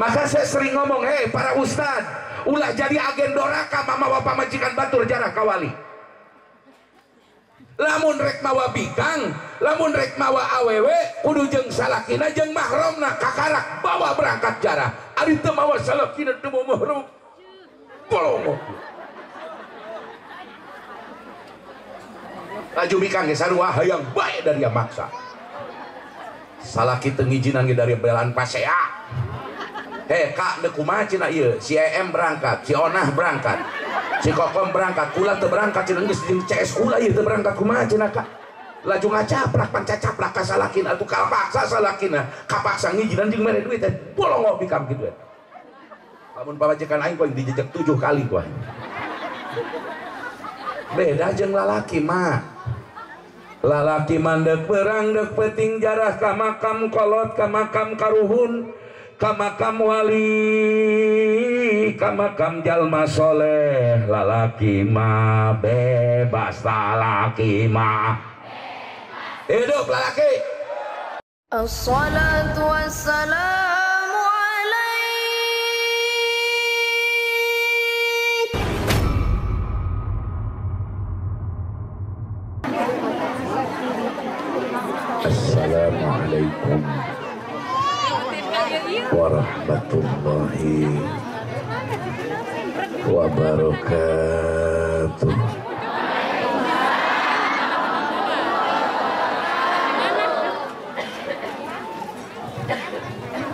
Maka saya sering ngomong, hei para ustad, ulah jadi agen doraka mama bapak majikan batur jarah kawali. Lamun rek mawa bikang, lamun rek mawa awewe, kudu jeung salakina jeung mahromna kakarak bawa berangkat jarah. Ari teu mawa salakina teu mawa mahrom. Bolong. Laju bikang ge sarua hayang bae dari maksa. Salaki teu ngijinan ge dari belan pasea. Hei kak, deuk kumaha cenah ieu? Si EM berangkat, si Onah berangkat, si Kokom berangkat, kula teu berangkat cenah geus jeung CS kula ieu teu berangkat kumaha cenah kak? Laju ngacaplak pancacaplak ka salakina atuh kapaksa salakina, kapaksa ngijinan jeung mere duit teh bolongo bikam kitu eta. Lamun pamajikan aing ku dijejek 7 kali ku aing. Beda jeung lalaki mah. Lalaki mah deuk perang deuk peuting jarah ka makam kolot, ka makam karuhun, ka makam wali, ka makam jalma soleh. Lalaki mah bebas, lalaki mah hidup lalaki. Assalatu wassalamu alaik. Assalamualaikum warahmatullahi wabarakatuh.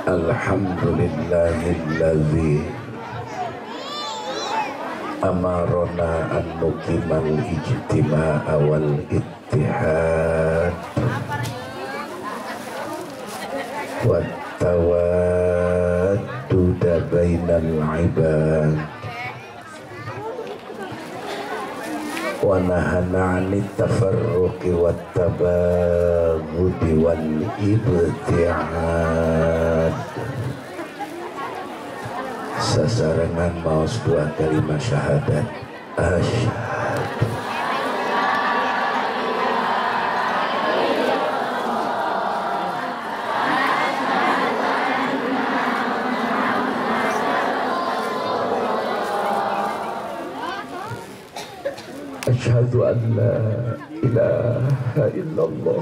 Alhamdulillahilladzi amarona an nuqimal ijtima'a wal ittihad wat tawadduda bainal ibad wa nahana 'anit tafarruqi wat tabaghudi wal ibti'ad. Sasarengan maos dua kalimat syahadat. Asyhadu asyhadu an la ilaha illallah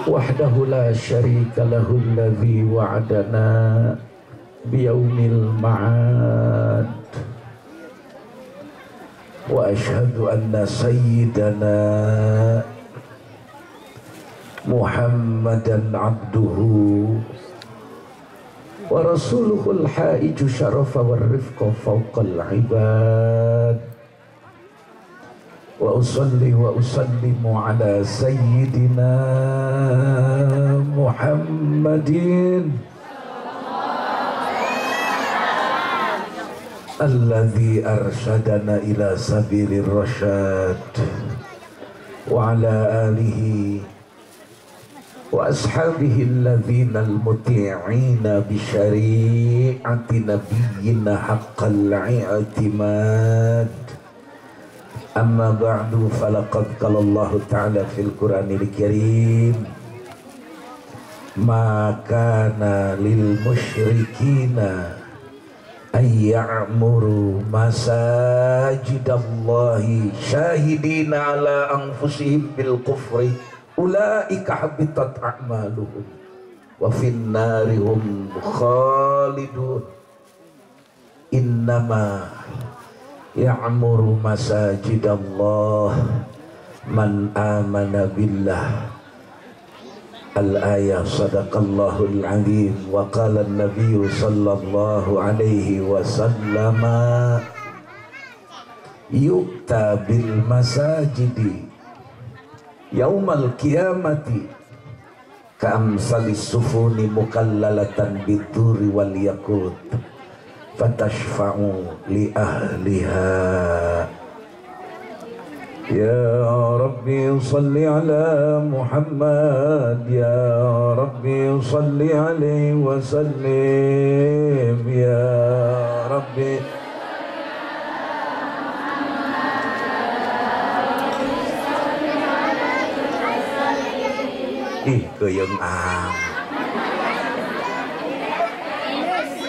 wahdahu la syarika lahu alladhi wa'adana biyaumil ma'ad wa asyhadu anna sayyidana Muhammadan abduhu wa rasuluhul haiju syarafa warrifqa fawqal ibad wa usalli wa usallimu ala sayyidina Muhammadin alladhi arsyadana ila sabilir rasyad wa ala alihi wa ashabihi alladhina almuti'ina bisyari'ati nabiyyina haqqal i'timad. Amma ba'du, falaqad qala Allahu ta'ala fil Qur'anil Karim, ma kana lil musyrikina ay ya'muru masajidallahi syahidina ala anfusihim bil kufri ulaika habitat a'maluhum wa fin nari hum khalidun. Innama ya'muru masajidallah man amana billah. Al-ayah. Sadaqallahul azim. Wa qala an-nabiyyu sallallahu alaihi wasallam, yu'ta bil masajidi yaumal qiyamati ka'amsalis sufuni mukallalatan biduri wal yakut fatashfa'u li ahliha. Ya Rabbi salli ala Muhammad, ya Rabbi salli alaihi wa sallim, ya Rabbi. Ih, keyeung amat.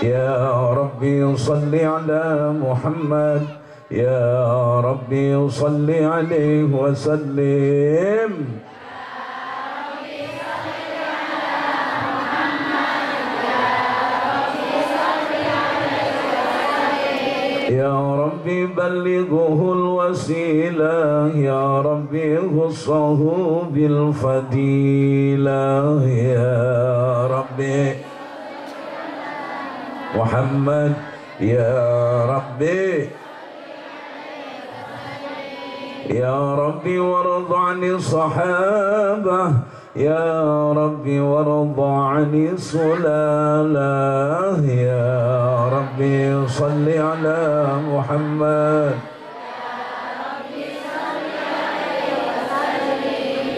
Ya Rabbi salli ala Muhammad ya Rabbi salli alaihi wa sallim. Ya Rabbi ballighuhu al-wasilah ya Rabbi khussahu bil fadilah ya Rabbi Muhammad ya Rabbi ya Rabbi warḍa 'ani sahabah ya Rabbi warḍa 'ani sulalah ya Rabbi salli ala Muhammad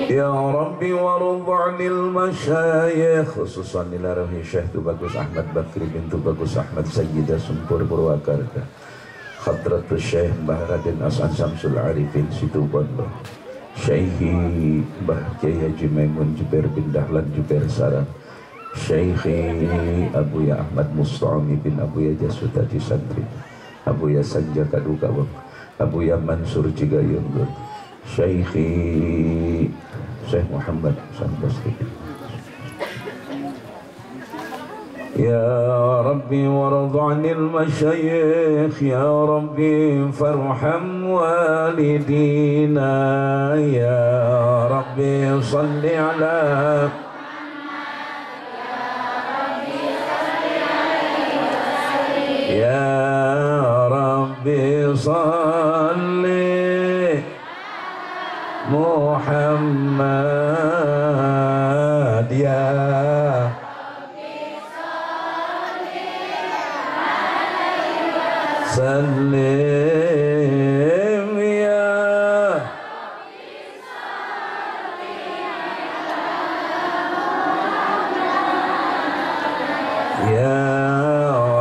ya Rabbi warḍa 'anil masyayikh khususan ila ruhi Syekh Tubagus Ahmad Bakri bin Tubagus Ahmad Sayyidah Sempur Purwakarta Hadratus Syekh Mbah Raden As'ad Samsul Arifin Situbondo Syekhi Mbah Kiai Haji Maimun Jubair bin Dahlan Jubair Sarang Syekhi Abuya Ahmad Musta'ami bin Abuya Jasutati Santri Abuya Sanja Kadukawang Abuya Mansur Cigayunggur Syekhi Syekh Muhammad Hasan Basri. Ya Rabbi warḍa 'anil masyayikh ya Rabbi farham walidina ya Rabbi salli ala ya Rabbi salli Muhammad ya Salim ya ya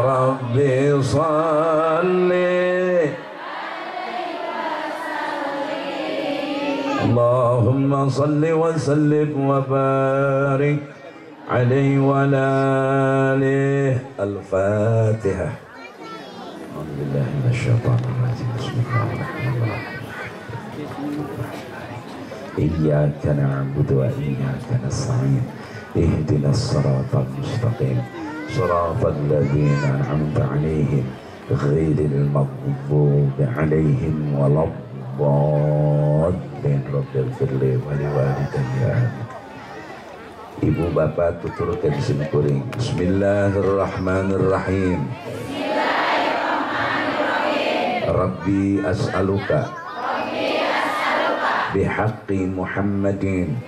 Rabbi salli Allahumma salli wa sallim wa barik alaihi wa ala alihi. Al-Fatihah. Iyyaka na'budu wa iyyaka nasta'in ihdinas siratal mustaqim siratal ladzina an'amta 'alaihim ghairil maghdubi 'alaihim waladdallin. Rabbighfirli wa liwalidayya. Ibu bapak tuturkeun simkuring. Bismillahirrahmanirrahim. Rabbi as'aluka bihaqqi Muhammadin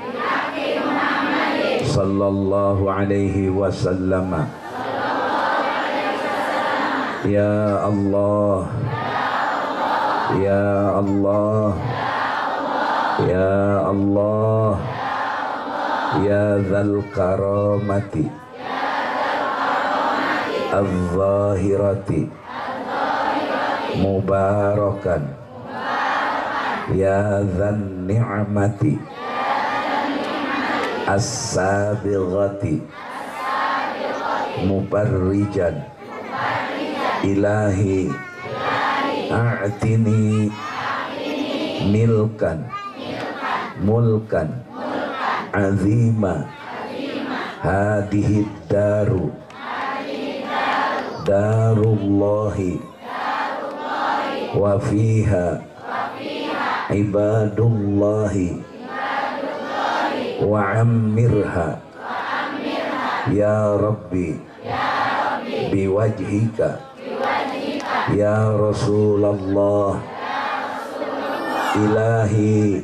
sallallahu alaihi wasallam ya Allah ya Allah ya Allah ya dzal karamati az-zahirati mubarakan ya dzan ni'mati as-sabighati mubarrijan ilahi a'tini milkan mulkan azima hadhihi daru darullahi wa fiha ibadullahi wa ammirha ya Rabbi biwajhika ya Rasulullah ilahi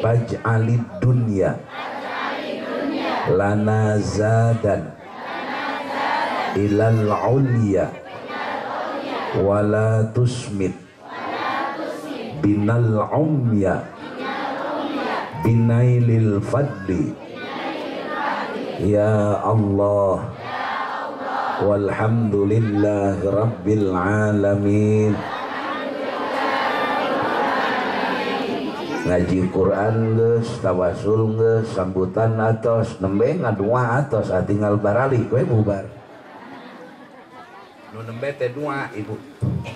faj'alid dunya lana zadan ilal ulya wala tusmit binal umya binailil fadli ya Allah walhamdulillah rabbil alamin. Ngaji Quran geus, tawasul geus, sambutan atos, nembe ngadua atos, tinggal baralik we bubar. Nu nembe teh dua ibu.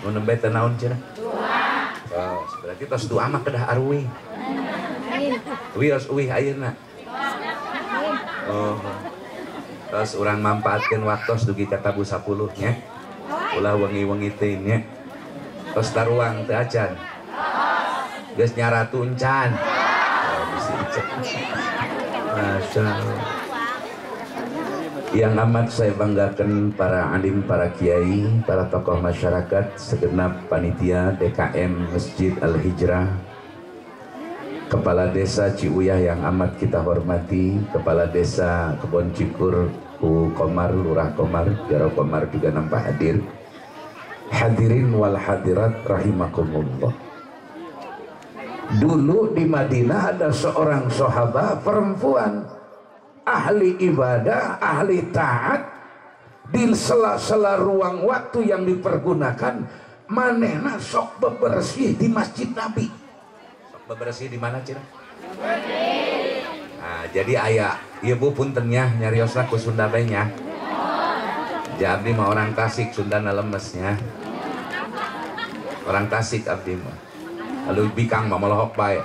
Nu nembe teh naon cenah? Dua. Oh, berarti tos dua mah kedah aruih. Wios uih ayeuna. Oh. Terus urang manfaatkeun waktos dugi ka tabuh 10 nya. Ulah wengi-wengi teh nya. Tos taruang teu acan. Geus nyaratu encan. Oh, bisi encan. Masya Allah. Yang amat saya banggakan para alim, para kiai, para tokoh masyarakat, segenap panitia DKM Masjid Al-Hijrah, Kepala Desa Ciuyah yang amat kita hormati, Kepala Desa Kebon Cikur U Komar, Lurah Komar, Jaro Komar juga nampak hadir. Hadirin wal hadirat rahimakumullah. Dulu di Madinah ada seorang sahabat perempuan, ahli ibadah, ahli taat. Di sela-sela ruang waktu yang dipergunakan, manehna sok bebersih di Masjid Nabi. Sok bebersih di mana cina? Nah, jadi aya, ieu bu puntennya nyariosna ku Sunda bae nya. Ja abdi mah orang Tasik, Sundana lemesnya. Orang Tasik abdi mah. Lalu bikang mah molohok bae.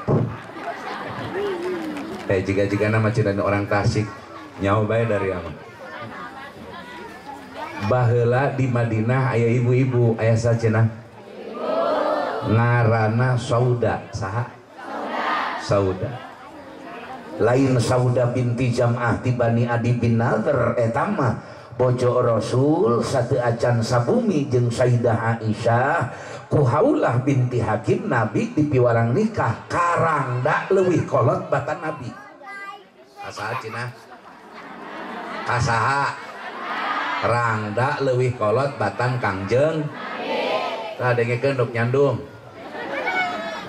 Jika-jika nama cina orang Tasik nyawa bae dari ama. Baheula di Madinah aya ibu-ibu aya sacenah ngarana Sauda. Saha? Sauda. Lain Sauda binti Jam'ah ti Bani Adi bin Nadhr eta mah bojo Rasul satu acan sabumi jeung Sayyidah Aisyah ku Haulah binti Hakim Nabi dipiwarang nikah karangda leuwih kolot batan Nabi. Kasaha cenah? Kasaha? Rangda leuwih kolot batan Kangjeng. Tah dengekeun dok nyandung.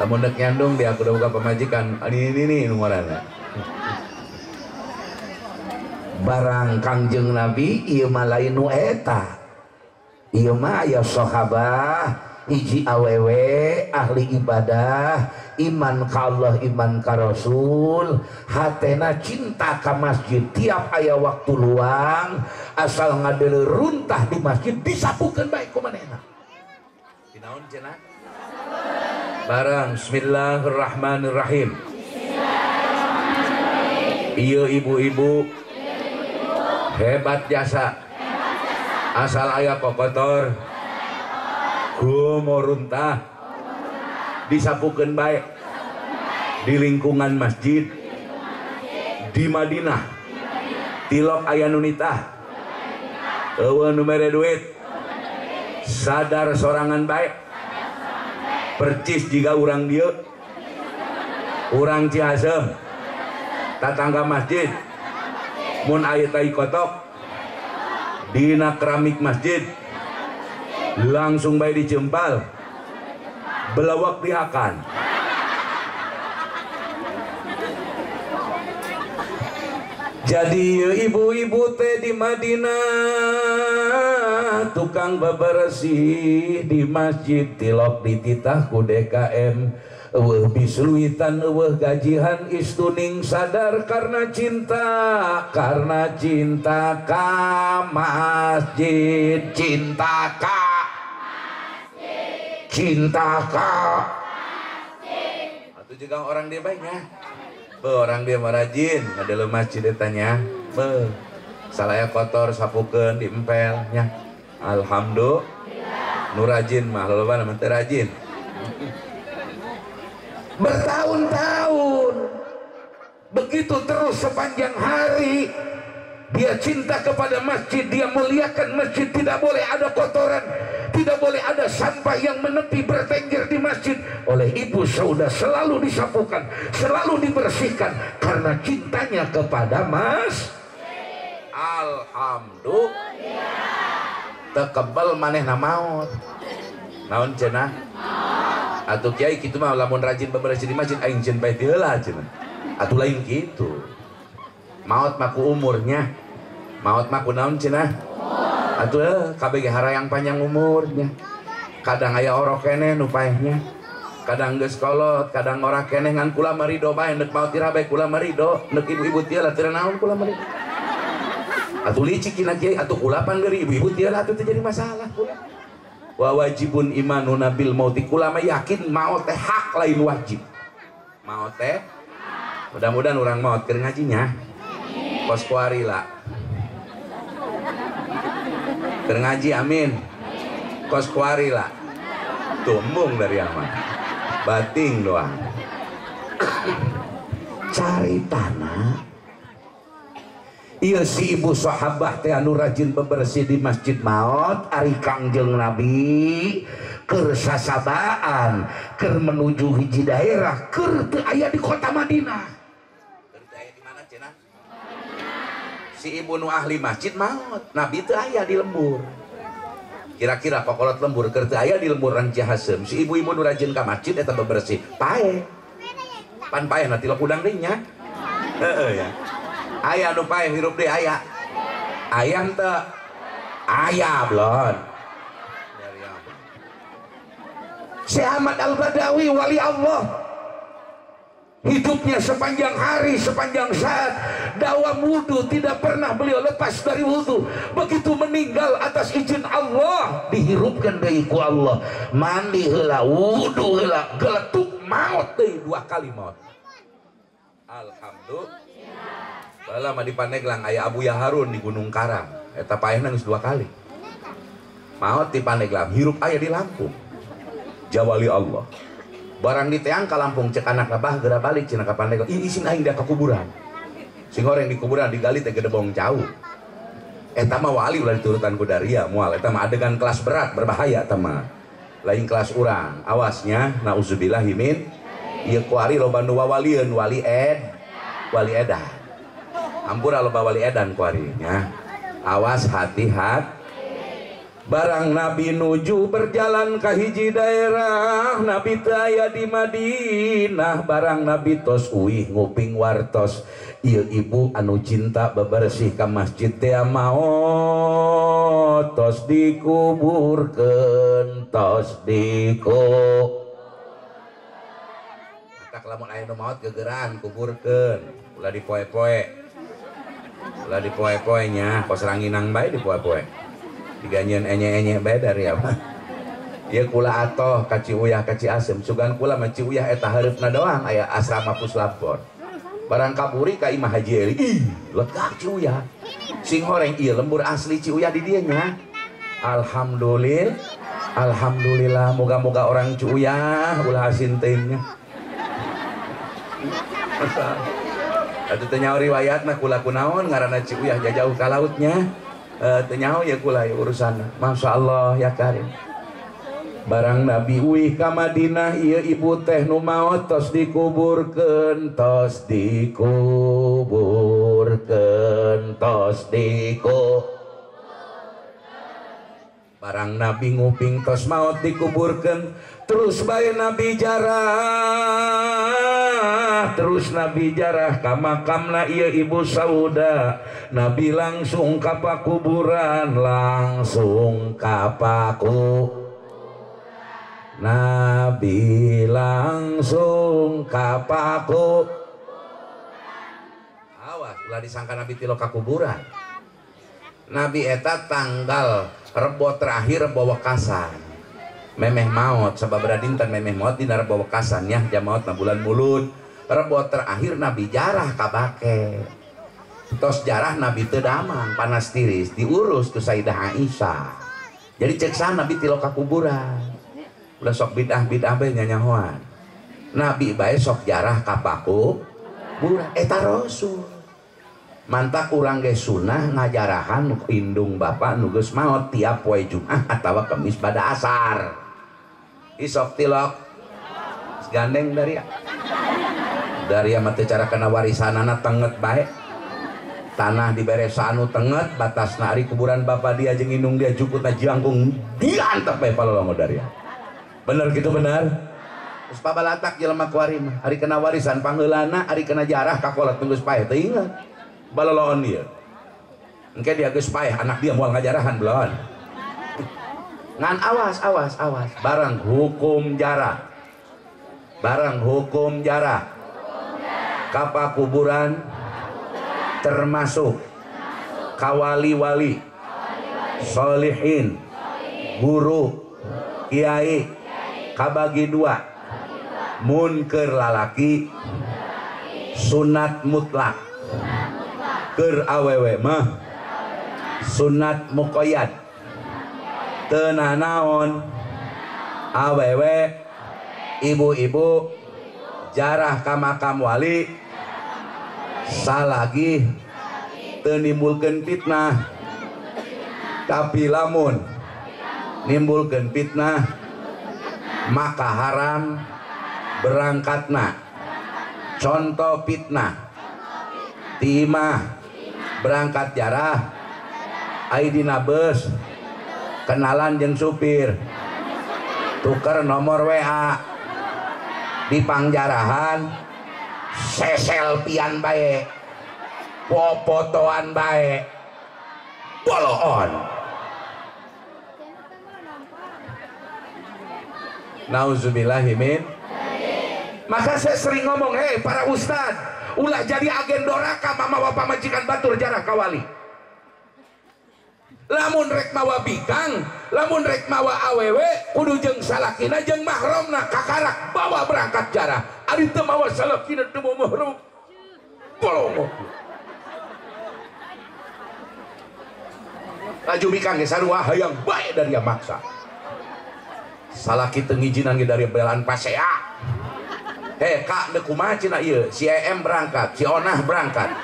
Lamun dek nyandung dia kudu boga pamajikan. Ini nih nu ngaranna. Barang Kangjeng Nabi ieu mah lain nu eta. Ieu mah aya sahabah hiji awewe ahli ibadah, iman ka Allah, iman ka Rasul, hatena cinta ka masjid. Tiap aya waktu luang asal ngadeuleu runtah di masjid disapukeun bae ku manehna. Dinaon cenah? Barang bismillahirrahmanirrahim. Ieu ibu-ibu hebat jasa. Asal aya kokotor gomoruntah disapukeun bae di lingkungan masjid di Madinah. Tilok aya nu nitah, eueuh nu mere duit, sadar sorangan bae, percis jiga urang dieu, urang Ciasem, tatangga masjid, mun aya tai kotok dina keramik masjid langsung bae dicempal, belawak dihakan. Jadi ibu-ibu teh di Madinah tukang bebersih di masjid, tilok dititah ku DKM, eueuh bisluitan eueuh gajihan, istuning sadar karena cinta, karena cinta ka masjid, cinta ka masjid, cinta ka masjid. Atau juga orang dia baiknya. Be, orang dia mah rajin ada masjid etanya. Be, salaya kotor sapukeun diempel nya. Alhamdulillah. Nu rajin mah loba mah teu rajin. Bertahun-tahun begitu terus sepanjang hari dia cinta kepada masjid, dia muliakan masjid, tidak boleh ada kotoran, tidak boleh ada sampah yang menepi bertengger di masjid. Oleh ibu Sauda selalu disapukan, selalu dibersihkan karena cintanya kepada mas. Alhamdulillah. Tekebel manehna maot. Naon cenah? Atuh kiai kitu mah lamun rajin bebersih di masjid aing ceun bae ti heula cenah. Atuh lain kitu. Maot mah ku umurnya. Maot mah ku naon cenah? Atuh kabeh harayang panjang umurnya. Kadang aya orok keneh nu paehnya. Kadang geus kolot, kadang ora keneh, ngan kula marido bae neuk maot ira bae kula marido, neuk ibu-ibu teu lah teu naon kula marido. Atuh licik cenah kiai atuh kula pan dari ibu-ibu tiara atuh teu jadi masalah kula. Wa wajibun imanuna bil mauti, kula mah yakin maot teh hak lain wajib. Maot teh mudah-mudahan urang maot keur ngajinya. Kos kuari lah. Keur ngaji amin. Kos kuari lah. Tumbung dari aman. Bating doang. Cari tanah. Iya si ibu sahabah teh anu rajin bebersih di masjid maot ari Kangjeng Nabi keur sasabaan keur menuju hiji daerah keur teu aya di kota Madinah. Keur teu aya di mana cenah? Si ibu nu ahli masjid maot, Nabi teu aya di lembur. Kira-kira kokolot lembur keur teu aya di lembur Rangcihasem, si ibu-ibu nu rajin ka masjid eta bebersih, pae. Pan pae na tilok udang deui nya. Heeh ya. Aya nu paeh hirup deui aya. Aya henteu? Aya blon. Syekh Ahmad Al-Badawi wali Allah, hidupnya sepanjang hari, sepanjang saat dawam wudu, tidak pernah beliau lepas dari wudu. Begitu meninggal atas izin Allah, dihirupkan deui ku Allah. Mandi heula, wudu heula, geletuk maot deui dua kali maot. Alhamdulillah. Bala mah di Pandeglang aya Abu Yaharun di Gunung Karang. Eta paehna geus dua kali. Maot di Pandeglang, hirup aya di Lampung. Jawali Allah. Barang diteang ka Lampung cek anak abah geura balik cenah ka Pandeglang. Ih isin aing da ka kuburan. Sing horeng di kuburan digali teh gedebong jauh. Eta mah wali ulah diturutan ku daria moal. Eta mah adegan kelas berat berbahaya eta mah. Lain kelas urang. Awasnya nauzubillahi min. Ieu kuari loba nu wawalieun wali ed. Wali edan. Ampura loba wali edan kuarinya. Awas hati-hati. Barang Nabi nuju berjalan ke hiji daerah, Nabi teu aya di Madinah. Barang Nabi tos uih nguping wartos, ieu ibu anu cinta bebersih ka masjid teh maot tos dikuburkeun, tos diku. Matak lamun aya nu maot gegeraan kuburkeun, ulah dipoe-poe. Ulah dipoe-poe nya, kos ranginang bae dipoe-poe. Diganyeun enye-enye bae dari apa? Ieu kula atoh ka Ciuyah ka Ciasem, sugan kula mah Ciuyah eta hareupna doang aya asrama Puslabor. Barang kaburi ka Imah Haji Eli, ih lega Ciuyah. Sing horeng ieu lembur asli Ciuyah di dieu nya. Alhamdulillah. Alhamdulillah, moga-moga orang Ciuyah ulah asin teuing nya. Atuh teu nyaho riwayatna kula kunaon ngaranna Ciuyah jauh ka lautnya. Teu nyaho ya kula ya urusan. Masya Allah ya karim. Barang Nabi uih ka Madinah ieu ibu teh nu maot tos dikuburkeun, tos dikuburkeun, tos diku. Barang Nabi nguping tos maot dikuburkeun, terus bae Nabi jarah, terus Nabi jarah ka makamna ieu ibu Sauda. Nabi langsung ka pakuburan, langsung ka paku. Nabi langsung ka paku. Awas ulah disangka Nabi tilo ka kuburan. Nabi eta tanggal Rebo terakhir Rebo Wekasan. Memeh maot sababaraha dinten memeh maot dina Rebo Wekasan nya jam maot na bulan Mulud. Rebo terakhir Nabi jarah ka Bake. Tos jarah Nabi teu damang panas tiris diurus ku Sayyidah Aisyah. Jadi cek sana Nabi tilo ka kuburan. Ulah sok bid'ah-bid'ah bae nyanyahoan. Nabi bae sok jarah ka pakuburan eta Rasul. Mantak urang ge sunah ngajarahan indung bapak nu geus maot tiap poe Jumat atawa Kemis pada asar. Isok tilok gandeng dari dari mah teu cara kana warisanana tenget bae. Tanah dibere anu tenget batasna ari kuburan bapak dia jeung indung dia jukutna jangkung diantep bae palolongo daria. Bener gitu bener? Geus pabalatak jelema kuari mah ari kena warisan pangheulana ari kena jarah ka kolot geus paeh teu inget. Baloloon dia. Engke dia geus paeh anak dia moal ngajarahan belon. Ngan awas awas awas barang hukum jarah. Barang hukum jarah. Ka pakuburan termasuk Kawali-wali, solihin, guru, kiai, kabagi dua. Mun keur lalaki sunat mutlak, keur awewe mah sunat muqayyad. Teu nanaon awewe ibu-ibu jarah ka makam wali salagi teu nimbulkeun fitnah. Tapi lamun nimbulkeun fitnah maka haram berangkatna. Contoh fitnah, timah berangkat jarah ai dina beus kenalan jeung supir, tuker nomor WA, di pangjarahan seselpian bae, popotoan bae, boloon. Nauzubillahimin. Maka saya sering ngomong, hei para ustad, ulah jadi agen doraka mama bapak majikan batur jarah kawali. Lamun rek mawa bikang, lamun rek mawa awewe, kudu jeung salakina jeung mahromna kakarak bawa berangkat jarah. Ari teu mawa salakina teu mawa mahrom. Bolong. Laju bikang ge sarua hayang bae dari maksa. Salaki teu ngijinan ge dari belaan pasea. Hei kak, deuk kumaha cenah ieu? Si EM berangkat, si Onah berangkat,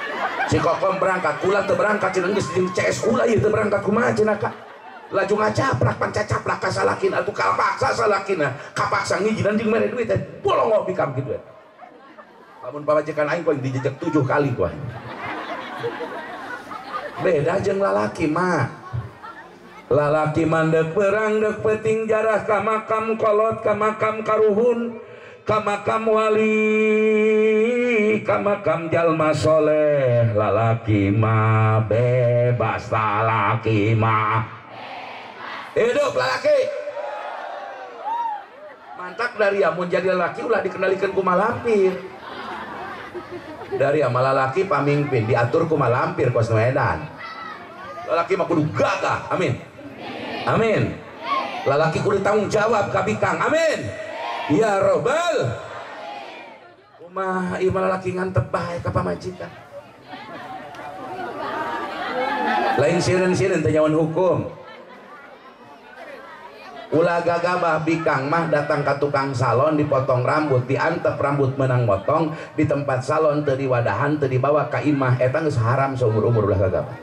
si Kokom berangkat, kula teu berangkat cenah geus jeung CS kula ieu teu berangkat kumaha cenah kak? Laju ngacaplak pancacaplak ka salakina atuh kapaksa salakina, kapaksa ngijinan jeung mere duit teh bolongo bikam kitu eta. Lamun pamajikan aing ku dijejek 7 kali ku aing. Beda jeung lalaki mah. Lalaki mah deuk perang deuk peuting jarah ka makam kolot, ka makam karuhun, ka makam wali, ka makam jalma soleh. Lalaki mah bebas, lalaki mah hidup lalaki. Mantak dari amun jadi lalaki ulah dikendalikan ku malampir. Dari ama lalaki pamimpin diatur ku malampir kos nu edan. Lalaki mah kudu gagah, amin. Amin. Lalaki kudu tanggung jawab ka bikang, amin. Ya robbal. Kumaha ieu mah lalaki ngantep bae ka pamajikan. Lain sireun-sireun teh nyawan hukum. Ulah gagabah bikang mah datang ka tukang salon dipotong rambut, diantep rambut menang motong di tempat salon teu diwadahan teu dibawa ka imah eta geus haram seumur-umur ulah gagabah.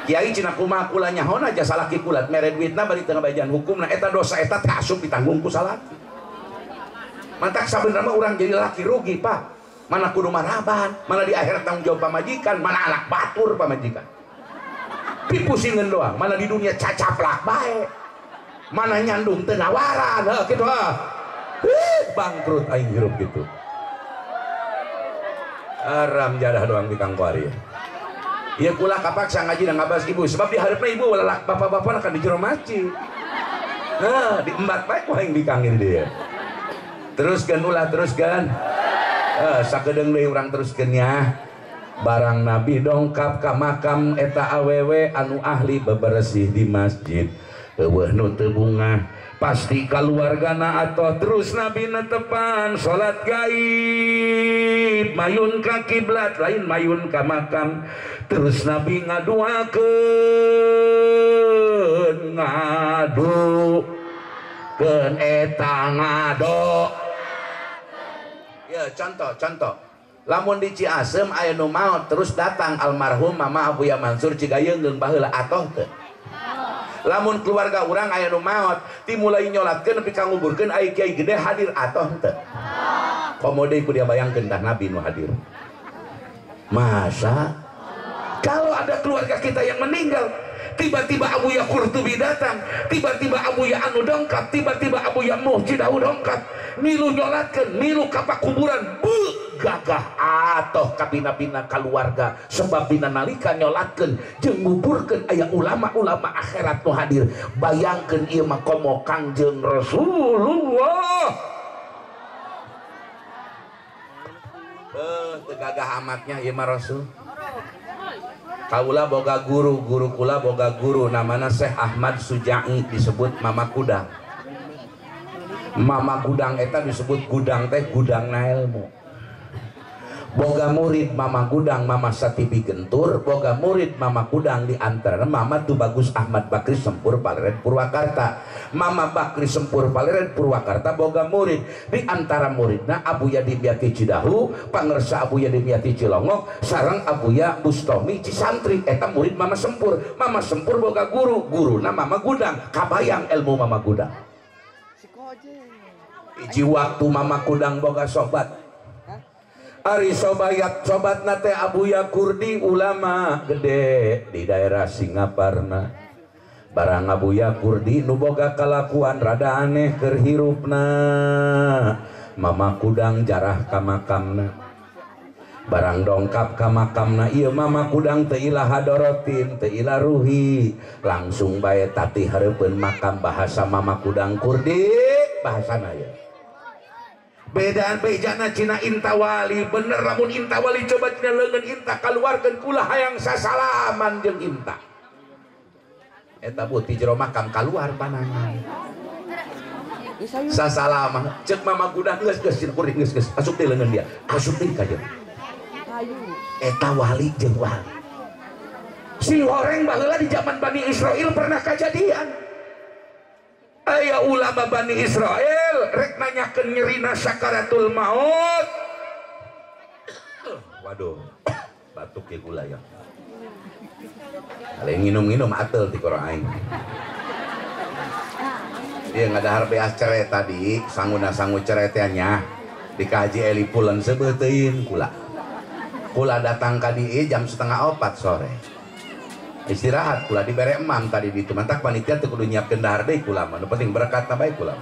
Kiai cenah kumaha kula nyahona aja salaki kulat mere duitna bari teu ngabajan hukumna eta dosa eta teh asup ditanggung ku salaki. Mantak sabenerna mah urang jadi laki rugi, Pak. Mana kudu maraban, mana di akhirat tanggung jawab pamajikan, mana anak batur pamajikan. Pipusingan doang, mana di dunia cacaplak bae, mana nyandung teu nawaran, heuh kitu heuh. Bangkrut aing hirup gitu. Haram jadah doang di Kang Kuari. Ieu kula kapaksa ngaji dan ngabas ibu, sebab di hareupeuna ibu lalak bapak-bapak akan di jero masjid. Nah, diembat bae ku aing bikang ini dia. Teruskeun ulah teruskeun. Sakedeung deui urang teruskeun nya. Barang Nabi dongkap ka makam eta awewe anu ahli bebersih di masjid. Eueuh nu teu bungah pasti kaluargana atoh. Terus Nabi netepan salat gaib mayun ka kiblat lain mayun ka makam. Terus Nabi ngaduakeun ngadukeun eta ngado. Ya contoh lamun di Ciasem aya nu maot terus datang almarhum Mama Abuya Mansur Cigayeung baheula atoh teu. Lamun keluarga urang aya nu maot timulai nyolatkeun nepi ka nguburkeun aya kiai gede hadir atoh teu. Komo deui ku dia bayangkeun tah Nabi nu hadir. Masa kalau ada keluarga kita yang meninggal tiba-tiba Abuya Qurtubi datang, tiba-tiba Abuya anu dongkap, tiba-tiba Abuya Muhjidahu dongkap, milu nyolatkeun, milu ka kuburan, gagah atoh kabina-bina keluarga sebab bina nalika nyolatkeun jeung nguburkeun aya ulama-ulama akhirat nu hadir. Bayangkeun ieu mah komo Kangjeng Rasulullah. Teu gagah amatnya ieu mah Rasul. Kaula boga guru, guru kula boga guru namana Syekh Ahmad Sujai disebut Mama Kudang. Mama Gudang eta disebut gudang teh gudang na ilmu. Boga murid Mama Gudang Mama Satibi Gentur, boga murid Mama Gudang di antara Mama Tubagus Ahmad Bakri Sempur Paleren Purwakarta. Mama Bakri Sempur Paleren Purwakarta boga murid di antara muridna Abuya Dimyati Cidahu, pangersa Abuya Dimyati Cilongok, sareng Abuya Bustomi Cisantri. Eta murid Mama Sempur. Mama Sempur boga guru, guruna Mama Gudang. Kabayang ilmu Mama Gudang. Hiji waktu Mama Gudang boga sobat. Ari sobayat sobat nate Abuya Kurdi ulama gede di daerah Singaparna. Barang Abuya Kurdi nu boga kalakuan rada aneh keur hirupna. Mama Kudang jarah ka makamna. Barang dongkap ka makamna ieu Mama Kudang teu ilah hadorotin teu ilah ruhi. Langsung bae tati hareupeun makam bahasa Mama Kudang Kurdi bahasana ieu. Bedaan bejana cina inta wali bener lamun inta wali coba cina leungeun inta kaluarkeun kula hayang sasalaman jeung inta. Eta bu ti jero makam kaluar panangan. Sasalaman ceuk Mama Gudang geus geus cina kuring geus geus asup deui leungeun dia asup deui ka jeung. Eta wali jeung wali. Si horeng baheula di zaman Bani Israil pernah kajadian. Aya ulama Bani Israel rek nanyakeun nyerina sakaratul maut. Waduh, batuk ya gula ya. Kali nginum-nginum atel ti korang aing. Dia ngadahar beas cere tadi, sanguna sangu cere teh nya. Di Haji Eli pulang sebeuteun kula. Kula datang ka dieu jam 3:30 sore. Istirahat kula dibere emam tadi ditu mantak panitia teu kudu nyiapkeun dahar deui kula mah nu penting berkat bae kula.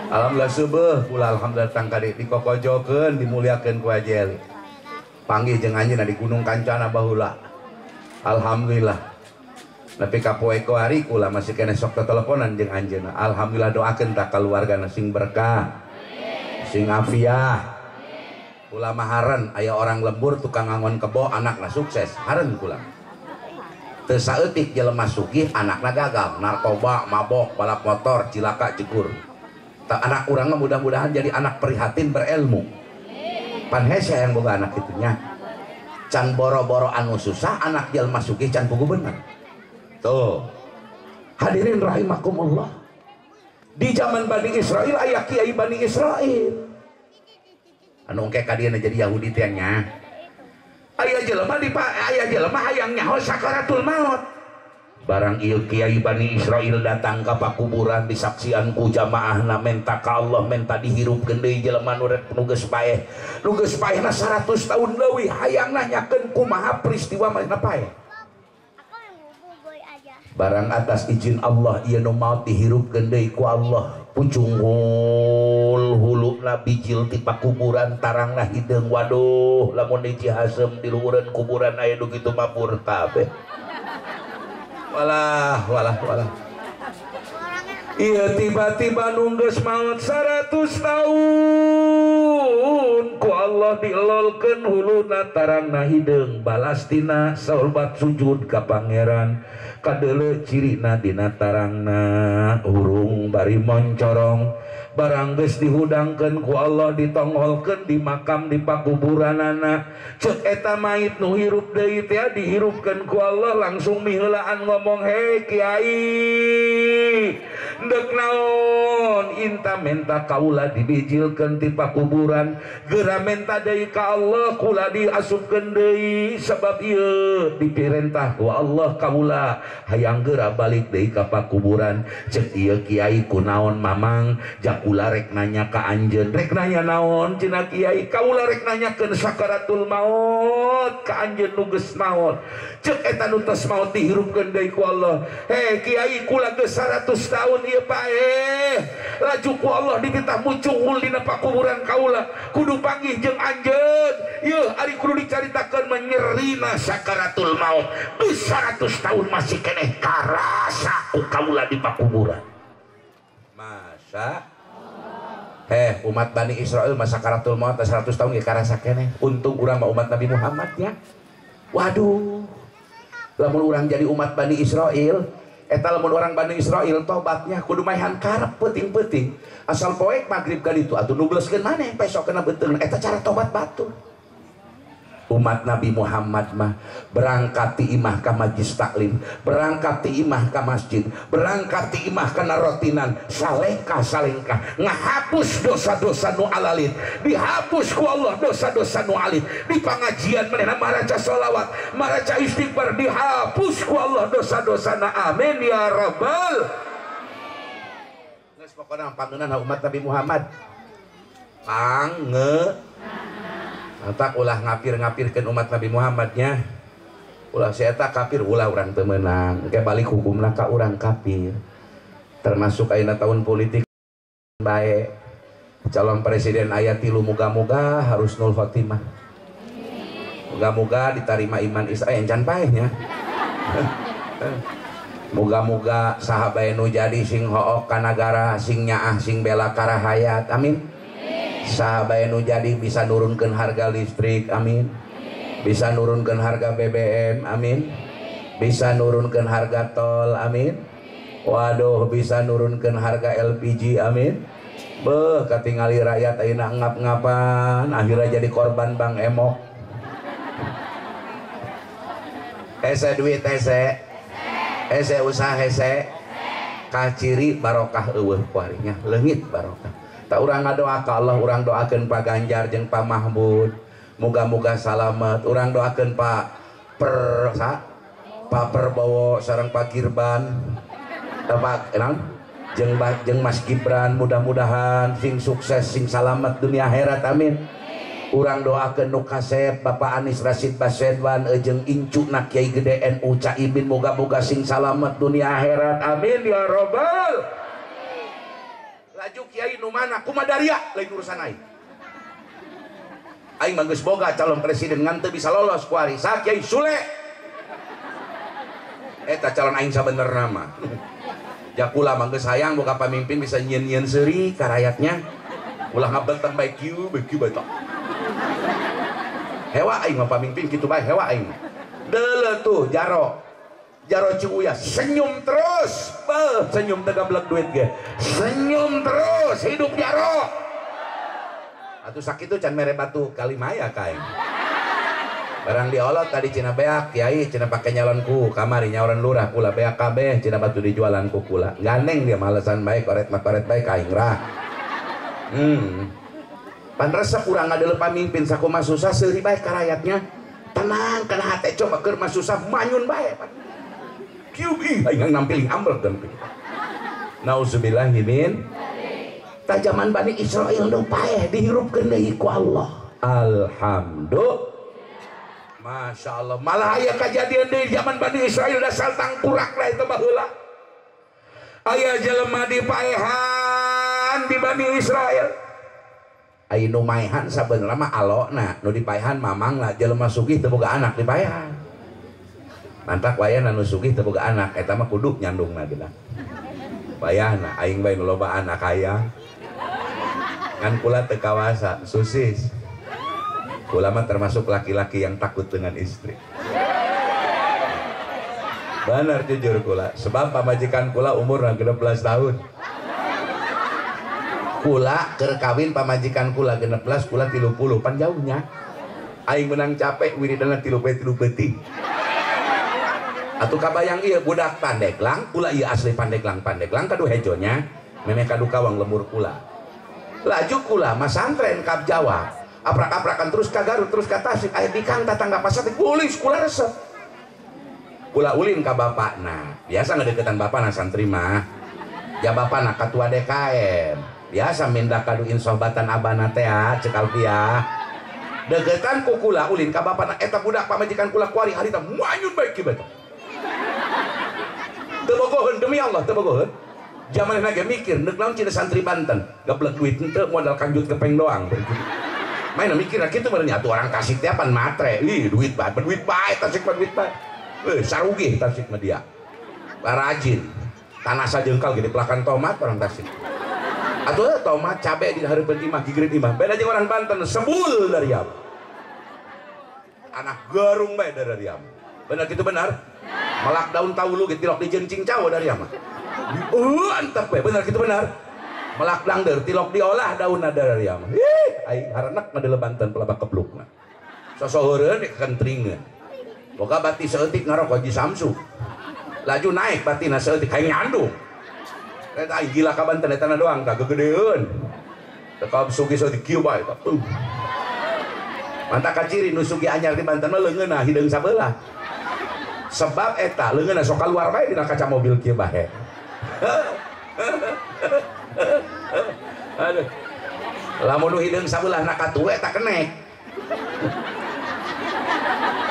Alhamdulillah subuh kula alhamdulillah datang ka dieu dikokojokeun dimuliakeun ku Haji Eli. Panggih jeung anjeunna di Gunung Kancana baheula. Alhamdulillah. Nepi ka poe hari kula masih keneh sok teteleponan jeung anjeunna. Alhamdulillah doakeun ta kaluargana sing berkah. Sing afiah. Kula mah haren aya orang lembur tukang ngangon kebo anakna sukses haren kula. Teu saeutik jelema sugih anakna gagal narkoba mabok balap motor cilaka jegur. Ta anak urang mah mudah-mudahan jadi anak prihatin berilmu. Pan hese yang boga anak kitu nya. Can boro-boro anu susah anak jelema sugih can pugu bener. Tuh. Hadirin rahimakumullah. Di zaman Bani Israil aya kiai Bani Israil. Anu engke ka dieu jadi Yahudi teh nya. Aya jelema di aya jelema hayang nyaho sakaratul maut. Barang ieu kiai Bani Israil datang ka pakuburan disaksian ku jamaahna menta ka Allah menta dihirupkeun deui jelema nu rek nu geus paeh. Nu geus paehna 100 tahun leuwih hayang nanyakeun kumaha peristiwa manehna paeh. Barang atas izin Allah ieu nu maot dihirupkeun deui ku Allah. Pucungul huluna bijil ti pakuburan tarangna hideung waduh lamun di Cihasem di luhureun kuburan aya nu kitu mah purta be. Walah walah walah. Ieu tiba-tiba nu geus maot 100 tahun ku Allah dielolkeun huluna tarangna hideung balas tina saobat sujud ka pangeran. Kadeuleu cirina dina tarangna hurung bari moncorong barang geus dihudangkeun ku Allah ditongolkeun di makam di pakuburanana ceuk eta mayit nu hirup deui teh dihirupkeun ku Allah langsung miheulaan ngomong hei kiai deuk naon inta menta kaula dibijilkeun ti pakuburan geura menta deui ka Allah kula diasupkeun deui sebab ieu dipirentah ku Allah kaula hayang geura balik deui ka pakuburan ceuk ieu kiai kunaon mamang jak kula rek nanya ka anjeun rek nanya naon cenah kiai kaula rek nanyakeun sakaratul maut ka anjeun nu geus maot ceuk eta nu tos maot dihirupkeun deui ku Allah hei kiai kula geus 100 tahun ieu paeh laju ku Allah dititah mucungul dina pakuburan kaula kudu panggih jeung anjeun ieu ari kudu dicaritakeun menyerina sakaratul maut geus 100 tahun masih keneh karasa ku kaula di pakuburan. Masa heh umat Bani Israel masa sakaratul maut 100 tahun ge karasa keneh. Untung urang mah umat Nabi Muhammad ya. Waduh, lamun urang jadi umat Bani Israel, eta lamun orang Bani Israel tobatnya kudu maehan karep peuting-peuting. Asal poek magrib ka ditu atuh nubleskeun maneh pesok kena beuteung. Eta cara tobat batur. Umat Nabi Muhammad mah berangkat ti imah ka majlis taklim, berangkat ti imah ka masjid, berangkat ti imah kana rotinan, salengkah salengkah ngahapus dosa-dosa nu alalit, dihapus ku Allah dosa-dosa nu alit. Di pangajian manehna maraca sholawat, maraca istighfar, dihapus ku Allah dosa-dosana. Amin ya rabbal. Geus pokona pangeunana umat Nabi Muhammad. Pange tak ulah ngapir-ngapirkeun umat Nabi Muhammadnya. Ulah si eta kafir, ulah urang teu meunang. Engke balik hukumna ka urang kafir. Termasuk ayeuna tahun politik bae. Calon presiden aya 3, muga-muga harus nul khotimah. Muga-muga diterima iman Israel can paeh nya. Muga-muga saha bae nu jadi sing hook ka nagara, sing nyaah, sing bela ka rahayat. Amin. Sahabat nu jadi bisa nurunkan harga listrik, amin. Bisa nurunkan harga BBM, amin. Bisa nurunkan harga tol, amin. Waduh, bisa nurunkan harga LPG, amin. Beuh, katingali rakyat ayeuna ngap-ngapan, akhirnya jadi korban Bang Emok. Hese duit hese, hese usaha hese, kaciri barokah eueuh kuarinya, leungit barokah. Tak urang ngadoa ka Allah, urang doakeun Pak Ganjar jeung Pak Mahmud, muga-muga salamet. Urang doakeun Pak Pak Prabowo sareng Pak Girban, Pak naon jeung Mas Gibran, mudah-mudahan sing sukses sing salamet dunia akhirat, amin. Urang doakeun nu kasep Bapak Anies Rasid Baswedan jeung incuna Kiai Gede NU Cak Imin, muga-muga sing salamet dunia akhirat, amin ya robbal. Laju kiai nu mana kumadaria lain urusan aing. Aing mah geus boga calon presiden ngan teu bisa lolos ku ari sa Kiai Sule. Eta calon aing sabenerna mah. Ja kula mah geus hayang boga pamimpin bisa nyieun-nyieun seuri ka rakyatnya. Ulah ngabentang bae kieu bae kieu bae tah. Hewa aing mah pamimpin kitu bae hewa aing. Deuleu tuh jaro. Jaro Ciuya senyum terus, beuh senyum teu gablek duit ge. Senyum terus hidup jaro. Atuh sakitu can mere batu kalimaya ka aing. Barang diolot tadi cina beak, kiai cina pake nyalon ku kamari nyauran lurah kula beak kabeh cina batu dijualan ku kula. Gandeng dia malesan bae koret mah koret bae ka aing rah. Pan resep urang ngadeuleu pamimpin sakumaha susah seuri bae ka rakyatnya. Tenang kana hate coba keur mah susah manyun bae. Kieu aing nampiling ambrek dan nauzubillahi min tajaman Bani Israel nu paeh dihirupkeun deui ku Allah. Alhamdulillah. Masya Allah, malah aya kajadian deui zaman Bani Israel dasar tangkurak lah itu baheula. Aya jelema dipaehan di Bani Israel. Aya nu maehan sabenerna mah alona, nu dipaehan mamangna jelema sugih teu boga anak dipaehan. Mantak wayahna nu sugih teu boga anak eta mah kudu nyandungna geuna. Wayahna aing bae nu loba anak hayang. Ngan kula teu kawasa, susis. Kula mah termasuk laki-laki yang takut dengan istri. Benar jujur kula, sebab pamajikan kula umurna 16 tahun. Kula keur kawin pamajikan kula 16, kula 30, pan jauhnya. Aing menang capek wiridana 3 poe 3 peuting. Atuh kabayang ieu budak Pandeglang, kula ieu asli Pandeglang, Pandeglang kadu hejonya, memeh kadu kawang lembur kula. Laju kula masantren kap Jawa, aprak-aprakan terus ka Garut, terus ka Tasik, aya bikang tatangga pasar kulis kula resep. Kula ulin ka bapakna, biasa ngedeketan bapakna santri mah. Ja bapakna katua DKM, biasa mindah kadu insohbatan abana teh cek Alfiah. Deketan ku kula ulin ka bapakna eta budak pamajikan kula kuari harita manyun bae kieu bae. Teu bogoheun demi Allah teu bogoheun. Jamanna ge mikir neuk naon cina santri Banten, gablek duit henteu modal kanjut kepeng doang. Main mikir kitu meureun atuh orang Tasik teh pan matre. Ih duit bae, duit bae Tasik mah duit bae. Sarugih Tasik mah dia. Rajin. Tanah sajengkal ge dipelakan tomat orang Tasik. Atuh tomat cabe di hareupeun imah gigireun imah. Beda jeung orang Banten sebul dari apa. Tanah garung bae dari diam. Benar gitu benar? Melak daun taulu ge tilok dijencing cawo dari mah. Antep bae, benar gitu benar? Melak dangder tilok diolah daunna dari mah. Ih, aing harenek ngadeuleu Banten pelabak keblukna. Sosoheureun kentringeun. Boga bati saeutik ngarokok Haji Samsu. Laju naik batina saeutik hayang nyandung. Eta aing gila ka Banten eta na doang tah gegedeun. Teu sugi saeutik kieu bae tah. Mantap kaciri nu sugi anyar di Banten mah leungeunna hideung sabelah. Sebab eta leungeunna sok kaluar bae dina kaca mobil kieu bae. Aduh. Lamun nu hideung sabelah na katuwe eta kenek.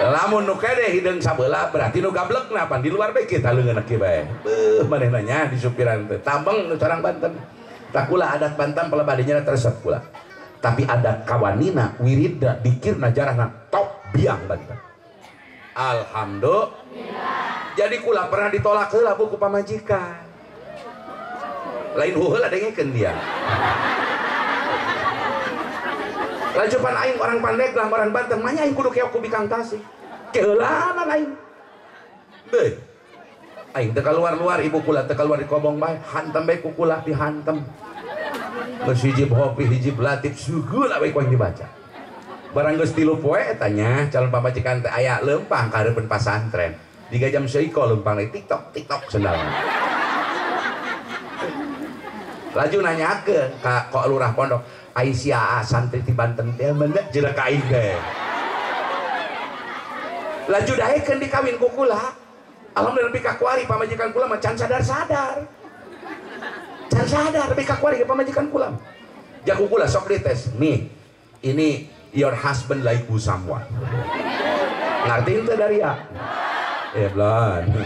Lamun nu kede hideung sabelah berarti nu gablekna pan di luar bae kita leungeunna kieu bae. Beuh manehna nya di supiran teh. Tambeng nu corang Banten. Tah kula adat Banten pelebadinya teresep kula. Tapi ada kawanina, wiridna, dikirna, jarahna top biang Banten. Alhamdulillah. Jadi kula pernah ditolak heula bu ku pamajikan. Lain heula dengekeun dia. Lanjutan aing orang Pandeglang, orang Banten, manya aing kudu keok ku bikang Tasik. Keheulaanan aing. Beuh. Aing teu kaluar-luar ibu kula teu kaluar di kobong bae, hantem bae ku kula dihantem. Geus hijib hopi hijib latif sugula bae ku aing dibaca. Barang geus 3 poe eta nya calon pamajikan teh aya leumpang ka hareupeun pasantren. 3 jam seiko leumpang deui tiktok tiktok sendalna. Laju nanyakeun ka kok lurah pondok, ai sia santri ti Banten teh mendek jeung ka aing teh. Laju daekeun dikawin ku kula. Alhamdulillah lebih ka kuari pamajikan kula mah can sadar-sadar. Can sadar lebih ka kuari pamajikan kula. Jaku kula sok dites, nih ini your husband like you someone. Ngerti itu dari ya? Ya belum.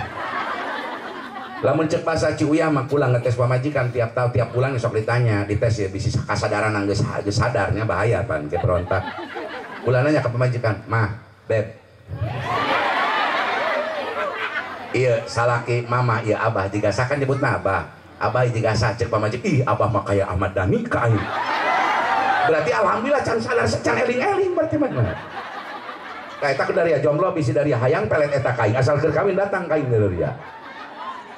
Lamun cek bahasa Ciuyah mah kula ngetes pamajikan tiap tahun tiap bulan sok ditanya, dites ya bisi kasadaran geus sadarnya bahaya pan ke berontak. Kula nanya ke pamajikan, "Mah, beb. Iya salaki mama iya abah jiga sakan nyebutna abah. Abah jiga sah cek pamajikan, ih abah mah kaya Ahmad Dhani ka aing." Berarti alhamdulillah can sadar can eling-eling berarti mah. Tah eta dari jomblo bisi dari hayang pelet eta ka aing asal keur kawin datang ka aing dari dia.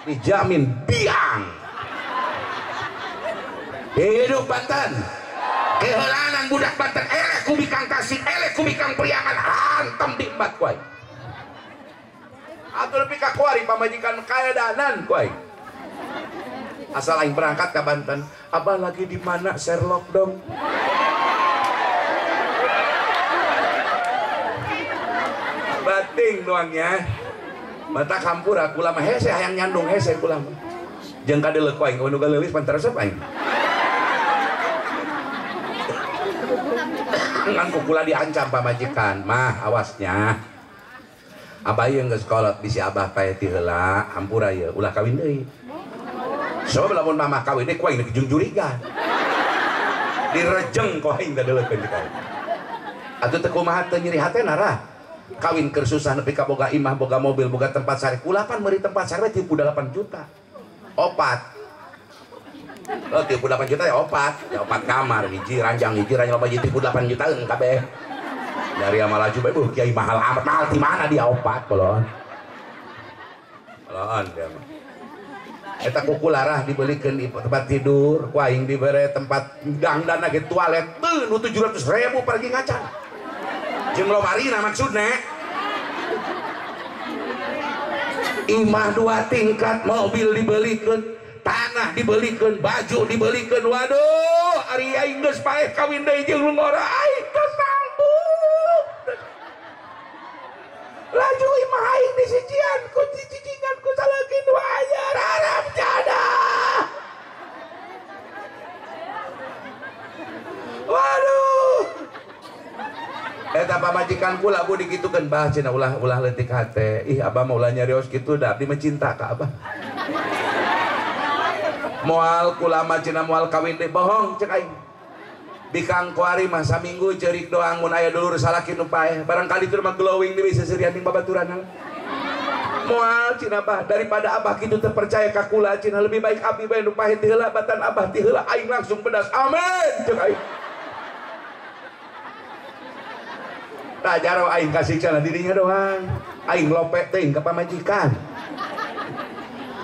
Dijamin biang. Hidup Banten. Keheulanan budak Banten eleh ku bikang Tasik, eleh ku bikang Priangan, hantem diembat ku aing. Atuh nepi ka kuari pamajikan kaedanan ku aing. Asal aing berangkat ke Banten, abah lagi di mana Sherlock dong? Bating doangnya. Mata kampura kula mah hese hayang nyandung hese kula mah. Jeung kadeuleuh ku aing nu galeulis pan teresep aing. Ngan ku kula diancam pamajikan, mah awasnya. Abah ieu geus kolot bisi abah paeh ti heula, hampura ieu ulah kawin deui. Sebab lamun mamah kawin deui ku aing jeung jurigan. Direjeng ku aing dadeulekeun di kawin. Atuh teu kumaha teu nyeri hatena rah. Kawin keur susah nepi ka boga imah, boga mobil, boga tempat sare. Kula pan meuri tempat sare 38 juta. Opat. Oh, 38 juta ya opat. Ya opat kamar, hiji ranjang loba hiji 38 juta kabeh. Dari ama laju bae buh kiai mahal amat, mahal di mana dia opat kolon. Kolon dia mah. Eta ku kularah dibelikeun di tempat tidur, ku aing dibere tempat dangdana ge toilet, teu nu 700.000 pergi ngacan. Jeung lomarina maksudna. Imah 2 tingkat, mobil dibelikeun, tanah dibelikeun, baju dibelikeun. Waduh, ari aing geus paeh kawin deui jeung nu ngora aing teu sanggup. Laju imah aing disijian ku cicicingan ku salaki nu anyar haram jadah. Waduh. Eta pamajikan kula bu dikitukeun bah cenah ulah ulah leutik hate. Ih abah mah ulah nyarios kitu da abdi mah cinta ka abah. Moal kula mah cenah moal kawin deui bohong cek aing. Bikang kuari mah saminggu ceurik doang mun aya dulur salaki nu paeh. Barangkali teu mah glowing deui seserian jeung babaturan. Moal cenah bah daripada abah kitu teu percaya ka kula cenah lebih baik abdi bae nu paeh ti heula batan abah ti heula aing langsung pedas. Amin cek aing. Tah jaro aing kasiksa dirinya doang. Aing lopek teuing ka pamajikan.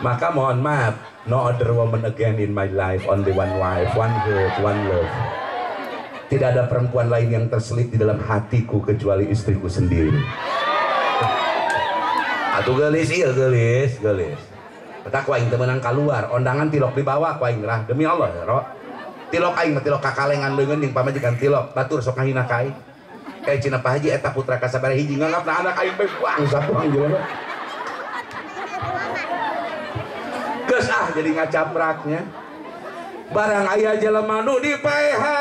Maka mohon maaf, no other woman again in my life, only one wife, one heart, one love. Tidak ada perempuan lain yang terselip di dalam hatiku kecuali istriku sendiri. Atuh geulis ieu geulis, geulis. Petak ku aing teu meunang kaluar, ondangan tilok dibawa ku aing rah demi Allah ya, ro. Tilok aing mah tilok kakalengan leungeun jeung pamajikan tilok, batur sok ngahina ka aing. Kayak cina Pak Haji eta putra kasabara hiji nganggapna anak aing bae bangsa buang jelema. Geus ah jadi ngacapraknya. Barang aya jelema nu dipaehan,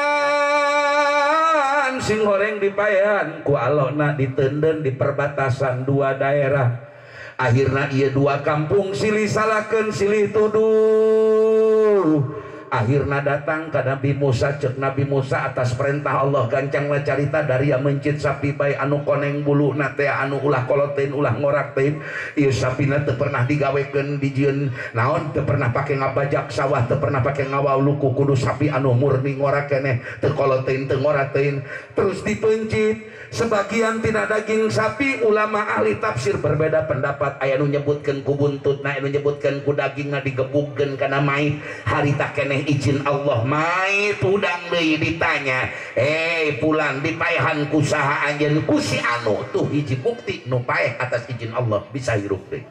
sing goreng dipaehan ku alona ditenden di perbatasan dua daerah. Akhirna ieu dua kampung silih salakeun silih tuduh. Akhirna datang ke Nabi Musa, cek Nabi Musa atas perintah Allah gancanglah carita dari yang mencit sapi bae anu koneng buluna teh anu ulah kolotin ulah ngorak teh ieu sapina teu pernah digawekeun dijieun naon teu pernah pake ngabajak sawah teu pernah pake ngawawluku kudu sapi anu murni ngorak keneh teu kolotin teu ngorak teh terus dipencit sebagian tina daging sapi. Ulama ahli tafsir berbeda pendapat, aya nu nyebutkeun ku buntutna aya nu nyebutkeun ku dagingna digebugkeun kana mait harita keneh izin Allah mait udang deui ditanya pulang dipaehan ku saha anjeun ku si anu tuh hiji bukti nu paeh atas izin Allah bisa hirup deui.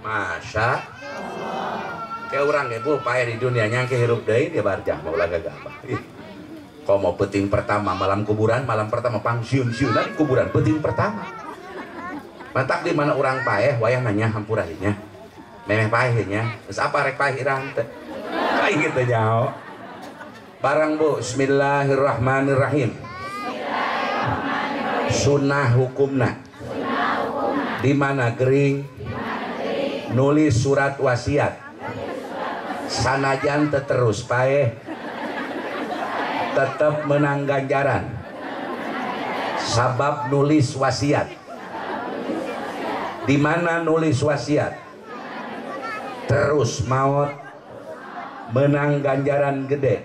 Masya Allah kayak urang ge bu paeh di dunia nyangke hirup deui dia barjah mah ulah gagabah. Komo peuting pertama malam kuburan, malam pertama pangsiun-siunan di kuburan peuting pertama. Mantak di mana urang paeh wayah nanya hampura nya. Memeh paeh nya, geus apa rek paeh irang teh. Kayak gitu nyaho. Barang bu, bismillahirrahmanirrahim. Sunnah hukumna. Di mana gering nulis surat wasiat. Sanajan terus paeh tetap menang ganjaran sabab nulis wasiat. Di mana nulis wasiat terus maut menang ganjaran gede.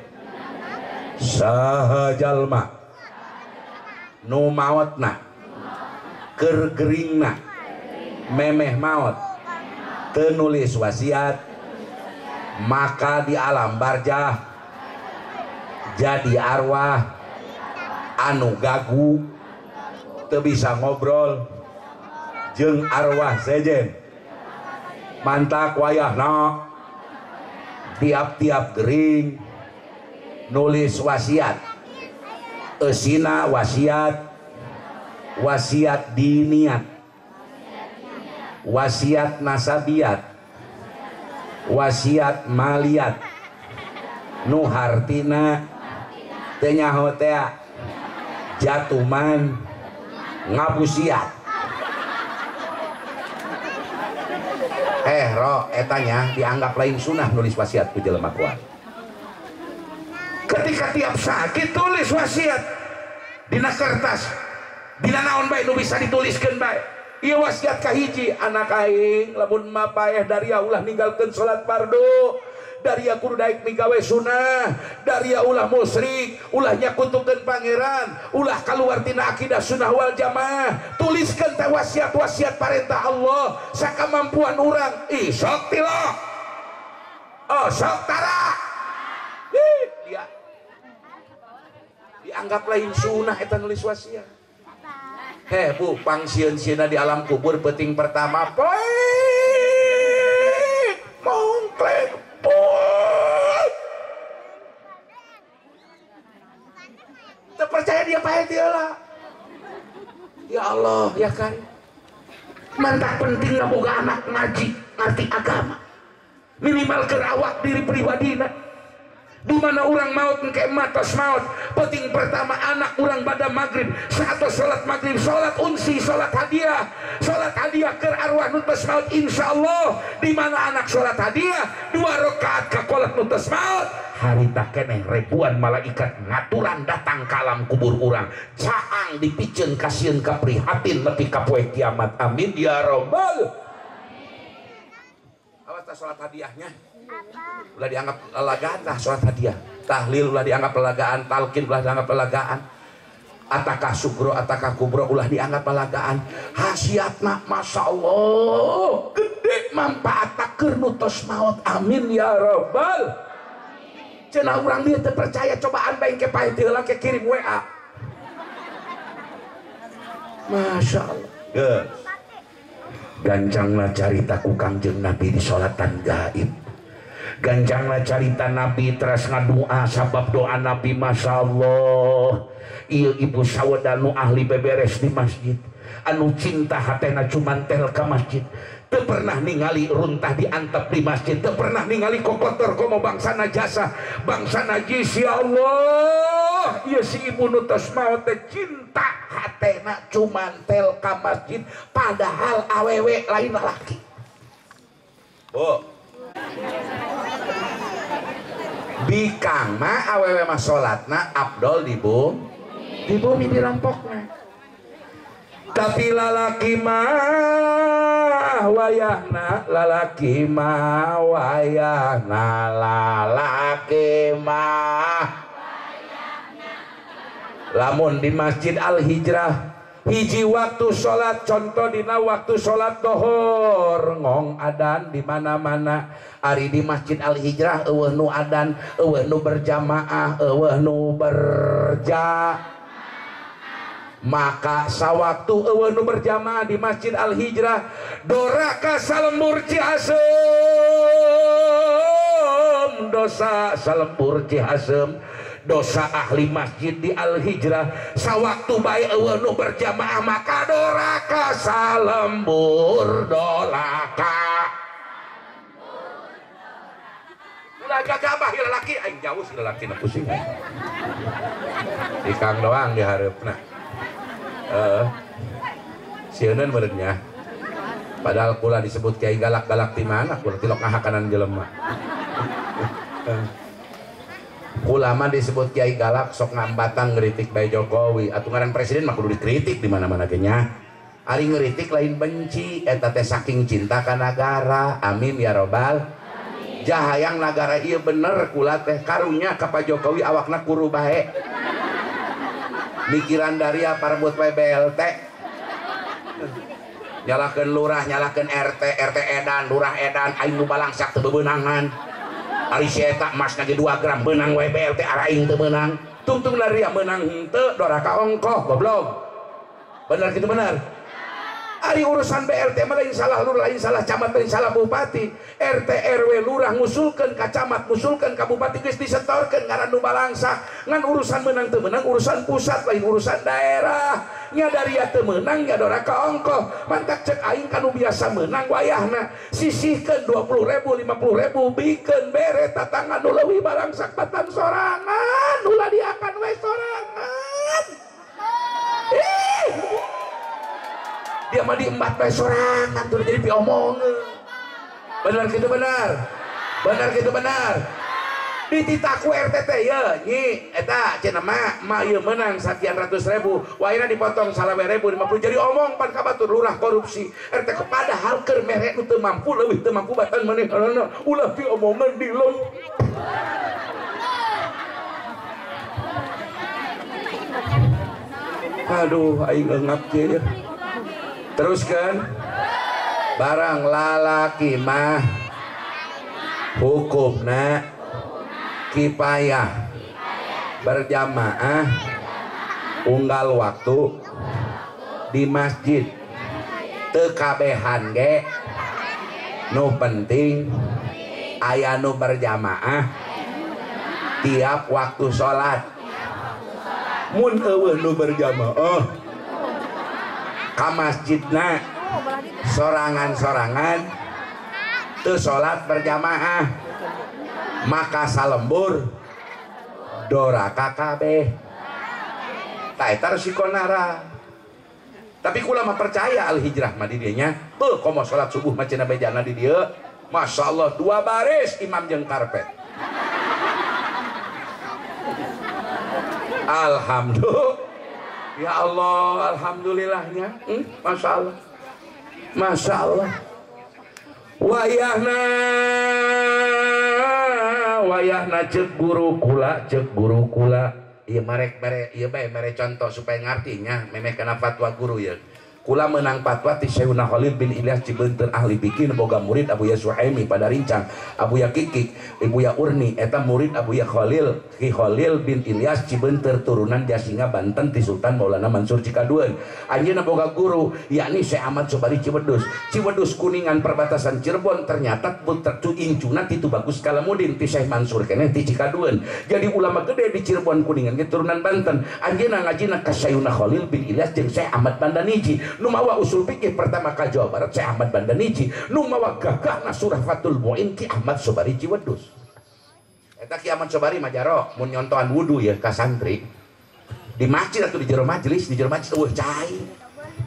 Saha jalma nu maotna keur geringna memeh maot teu nulis wasiat maka di alam barjah jadi arwah anu gagu teu bisa ngobrol jeung arwah sejen. Mantak wayahna tiap-tiap gering nulis wasiat, eusina wasiat, wasiat diniat, wasiat nasabiat, wasiat maliat, nu hartina teu nyaho teh jatuman ngabusiat. Ro etanya dianggap lain sunah nulis wasiat ku jelema kuat. Ketika tiap sakit tulis wasiat dina kertas, dina naon bae nu bisa dituliskeun bae. Ieu wasiat kahiji anak aing lamun mapaeh dari ulah ninggalkeun salat fardu, dari kudu daek migawe sunah, dari ulah musyrik, ulah nyakutukeun pangeran, ulah kaluar tina akidah sunnah wal jamaah. Tuliskeun teh wasiat-wasiat parentah Allah sakamampuan urang. Ih sok tilok, oh sok tara. Ih dia dianggap lain sunah eta nulis wasiat. Heh bu, pangsieun-sieunna di alam kubur peuting pertama poek mongklek poek. Terpercaya dia paeh dia lah. Ya Allah ya kan. Mantak penting boga anak ngaji ngerti agama. Minimal keur awak diri pribadina. Di mana orang maut engke matos maut penting pertama anak orang pada maghrib saat sholat maghrib sholat unsi sholat hadiah keur arwah nu tos maut insyaallah. Di mana anak sholat hadiah 2 rakaat ka kolot nu tos maut harita keneh ribuan malaikat ngaturan datang ka alam kubur urang caang dipiceun kasieun ka prihatin nepi ka poe kiamat. Amin ya robbal. Awas tah sholat hadiahnya ulah dianggap lelagaan lah sholat hadiah, tahlil ulah dianggap lelagaan, talqin ulah dianggap lelagaan. Atakah sugro atakah kubro ulah dianggap palagaan. Khasiatna Masya Allah gede manfaatna keur nu tos maot. Amin ya rabbal. Cenah urang dieu teu percaya cobaan bae ke paeh teu heula ke kirim WA. Masya Allah. Geus. Gancangna carita ku Kangjeng Nabi di salatan gaib. Gancangna carita Nabi teras ngadua sabab doa Nabi Masya Allah. Ieu ibu saweda nu ahli beberes di masjid, anu cinta hatena cumantel ka masjid, teu pernah ningali runtah diantep di masjid, teu pernah ningali kokotor komo bangsa najasa, bangsa najis. Ya Allah, ieu si ibu nu tos maot teh cinta hatena cumantel ka masjid, padahal awewe lain lalaki. Oh. Bikang mah awewe mah salatna abdol di bumi di rampokna. Tapi lalaki mah wayahna, lalaki mah wayahna, lalaki mah lamun di Masjid Al Hijrah hiji waktu sholat, contoh dina waktu sholat dohor ngong adan di mana-mana. Ari di Masjid Al Hijrah eueuh nu adan, eueuh nu berjamaah, eueuh nu berja. Maka sawaktu eueuh nu berjamaah di Masjid Al Hijrah doraka salembur Ciasem, dosa salembur Ciasem, dosa ahli masjid di Al Hijrah. Sawaktu bae eueuh nu berjamaah maka doraka salembur dolaka. Ulah gagabah ieu lalaki aing jauh si lalaki na pusing. Ikang doang dihareupna. Sieun meureunnya. Padahal kula disebut kiai galak-galak di mana kula tilok ngahakanan jelema. Kula mah disebut kiai galak sok ngambatan ngeritik bae Jokowi. Atuh ngaran presiden mah kudu dikritik di mana-mana ge nya. Ari ngeritik lain benci, eta teh saking cinta ka nagara. Amin ya robbal. Jahayang nagara ieu bener kula teh karunya ka Pak Jokowi awakna kuru bae. Mikiran dari apa rebut wae BLT. Nyalakeun lurah, nyalakeun RT, RT edan, lurah edan, aing nu balangsak teu bebenangan. Ari si eta emasna ge 2 gram beunang wae BLT araing teu meunang. Tungtung dari meunang henteu doraka ongkoh goblok. Bener kitu bener. Ari urusan BLT mah lain salah lurah, lain salah camat, lain salah bupati. RT RW lurah ngusulkeun ka camat, ngusulkeun ka bupati geus disetorkeun ngaran nu balangsak. Ngan urusan meunang teu meunang urusan pusat lain urusan daerah. Nya daria teu meunang nya doraka ongkoh. Mantak cek aing kanu biasa meunang wayahna sisihkeun 20.000 50.000 bikeun bere tatangan nu leuwih balangsak batan sorangan, ulah diakan we sorangan. Dia mah diembat bae sorangan tuh jadi piomongeun. Benar gitu benar. Benar gitu benar. Dititaku RT teh ye nyi eta cenah mah mah ieu meunang sakian ratus ribu, wahina dipotong 25.000 50 jadi omong pan ka batur lurah korupsi. RT kepada hal keur mere nu teu mampu leuwih teu mampu batan manehna ulah piomongeun dilem. Aduh aing eungap kieu. Teruskan barang lalaki mah hukumna kipayah berjamaah unggal waktu di masjid teu kabehan ge nu penting aya nu berjamaah tiap waktu sholat. Mun eueuh nu berjamaah ka masjidna sorangan-sorangan teu salat berjamaah maka salembur doraka kabeh. Tah eta resikonara. Tapi kula mah percaya Al Hijrah mah di dieu nya. Beuh komo salat subuh mah cenah bejana di dieu. Masya Allah 2 baris imam jeung karpet. Alhamdulillah. Ya Allah, alhamdulillahnya. Masya Allah. Masya Allah. Wayahna wayahna cek guru kula, cek guru kula. ieu marek mere ieu bae mere contoh supaya ngartinya memeh kana fatwa guru ieu. Kula menang fatwa ti Syekhuna Khalil bin Ilyas Cibeunteun ahli bikin boga murid Abu Ya Suhaimi pada rincang, Abu Ya Kikik, Ibu Ya Urni eta murid Abu Ya Khalil, Ki Khalil bin Ilyas Cibeunteur turunan Jasinga Banten ti Sultan Maulana Mansur Cikadueun. Anjeunna boga guru yakni Syekh Ahmad Sobari Ciwedus. Ciwedus Kuningan perbatasan Cirebon ternyata putra incuna ti Tubagus Kalamudin ti Syekh Mansur keneh ti Cikadueun. Jadi ulama gede di Cirebon Kuningan ge turunan Banten. Anjeunna ngajina ka Syekhuna Khalil bin Ilyas jeung Syekh Ahmad Bandaniji. Nu mawa usul fikih pertama ka Jawa Barat Syekh Ahmad Bandaniji, nu mawa gagahna surah Fathul Muin Ki Ahmad Sobari Ciwedus. Eta Ki Ahmad Sobari mah jaro mun nyontohan wudu ya ka santri di masjid atau di jero majelis, di jero majelis eueuh cai.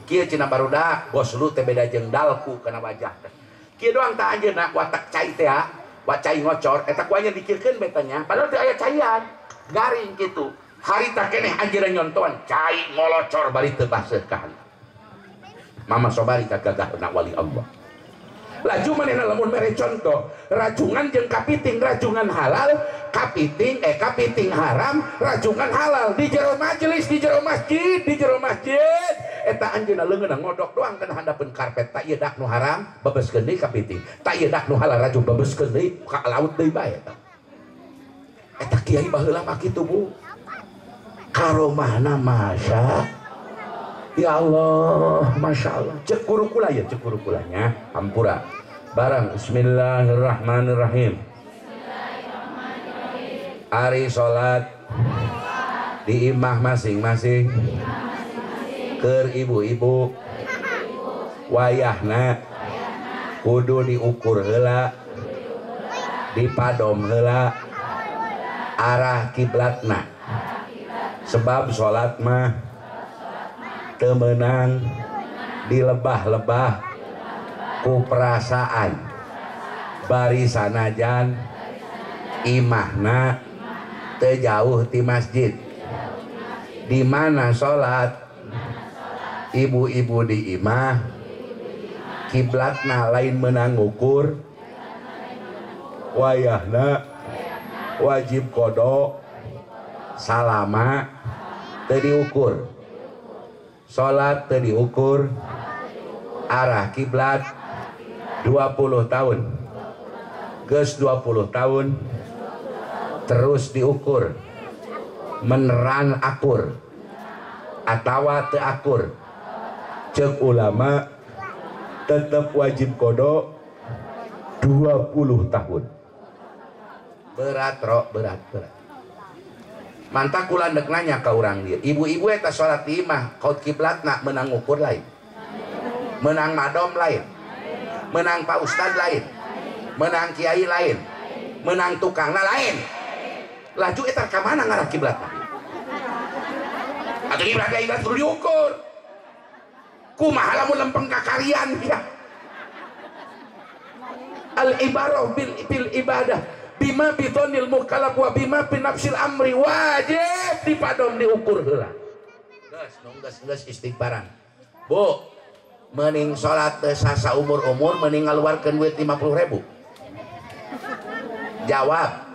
Kieu cenah barudak bos lu teh beda jeung dalku kana wajah teh. Kieu doang tah anjeunna watak cai teh ha, wa cai ngocor eta ku anjeun dikirkeun betanya padahal teu aya caian, garing kitu. Harita keneh anjeunna nyontohan cai ngolocor bari teu baseuh ka. Mama Sobari kagagah na wali Allah. Laju manehna lamun mere contoh, rajungan jeung kapiting, rajungan halal, kapiting kapiting haram, rajungan halal di jero majelis, di jero masjid, di jero masjid. Eta anjeunna leungeunna ngodok doang kana handapeun karpet, tak ieu dak nu haram bebeskeun deui kapiting, tak ieu dak nu halal rajung bebeskeun deui ka laut deui bae eta. Eta kiai baheula mah kitu Bu. Karomahna masya ya Allah, masya Allah. Cek guru kula ya, cek guru kulanya. Hampura. Barang Bismillahirrahmanirrahim. Ari salat di imah masing-masing. Keur ibu-ibu wayahna kudu diukur heula, dipadom heula arah kiblatna. Sebab salat mah temenang dilebah-lebah ku perasaan bari sanajan imahna teu jauh ti masjid. Di mana salat ibu-ibu di imah kiblatna lain menang ukur wayahna wajib qada salama teu diukur. Salat teu diukur arah kiblat 20 tahun. Geus 20 tahun terus diukur meneran akur atawa teu akur. Ceuk ulama tetap wajib qada 20 tahun. Berat ro, berat, berat. Mantap kula ndek nanya ka urang dieu. Ibu-ibu eta salat di imah, kaut kiblatna menang ukur lain. Menang madom lain. Menang pak ustad lain. Menang kiai lain. Menang tukangna lain. Laju eta ka mana ngarah kiblatna? Atuh kiblat kiblat kudu diukur. Kumaha lamun lempeng ka karian ya. Al ibarah bil ibadah. Bima bitonil mukalaf wa bima binafsil amri wajib dipadom diukur heula. Geus geus geus istighfaran. Bu, mending salat teu sasa umur-umur mending ngaluarkeun duit 50.000. Jawab.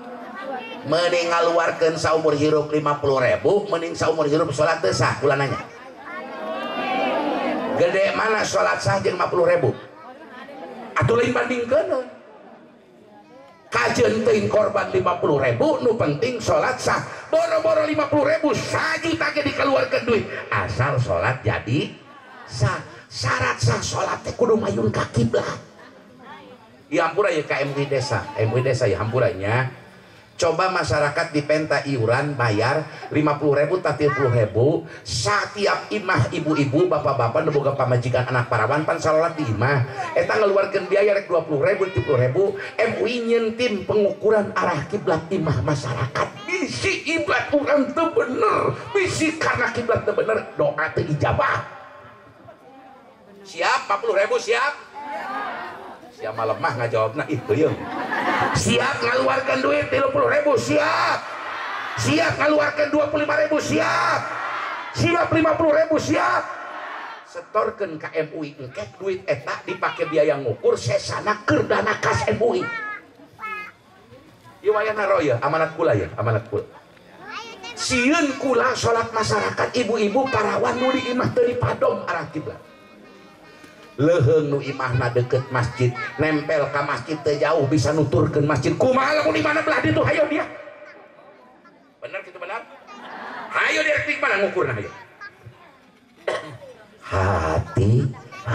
Mending ngaluarkeun saumur hirup 50.000, mending saumur hirup salat teu sah, kula nanya. Gede mana salat sah jeung 50.000? Atuh lain bandingkeun. Kajeun teuing korban 50.000 nu penting salat sah. Boro-boro 50.000 sajuta ge dikeluarkeun duit asal salat jadi sah. Syarat sah salat teh kudu mayun ka kiblat. Ya hampura ya ka MUI desa, MUI desa ya hampuranya. Coba masyarakat dipenta iuran bayar 50.000 tah 30.000 setiap imah ibu-ibu bapak-bapak nu boga pamajikan anak parawan pan salat di imah eta ngaluarkeun biaya rek 20.000 30.000 MUI nyeun tim pengukuran arah kiblat imah masyarakat. Bisi kiblat urang teu bener, bisi karena kiblat teu bener doa teu ijabah. Siap 40.000 siap? Siap malemah ngajawabna ih teuing. Siap ngaluarkan duit 30.000 siap. Siap ngaluarkan 25.000 siap. Siap 50.000 siap. Setorkeun ka MUI engke duit eta dipake biaya ngukur sesana keur dana kas MUI. Ieu wayahna roh ya, amanat kula ya, amanat kula. Sieun kula salat masyarakat ibu-ibu parawan nu di imah teu dipadom arah kiblat. Leuheung nu imahna deket masjid, nempel ka masjid teu jauh bisa nuturkeun masjid. Kumaha lamun di mana belah ditu hayo dia. Bener kitu benar? Hayo dia di mana ngukurna hayo. Hati-hati.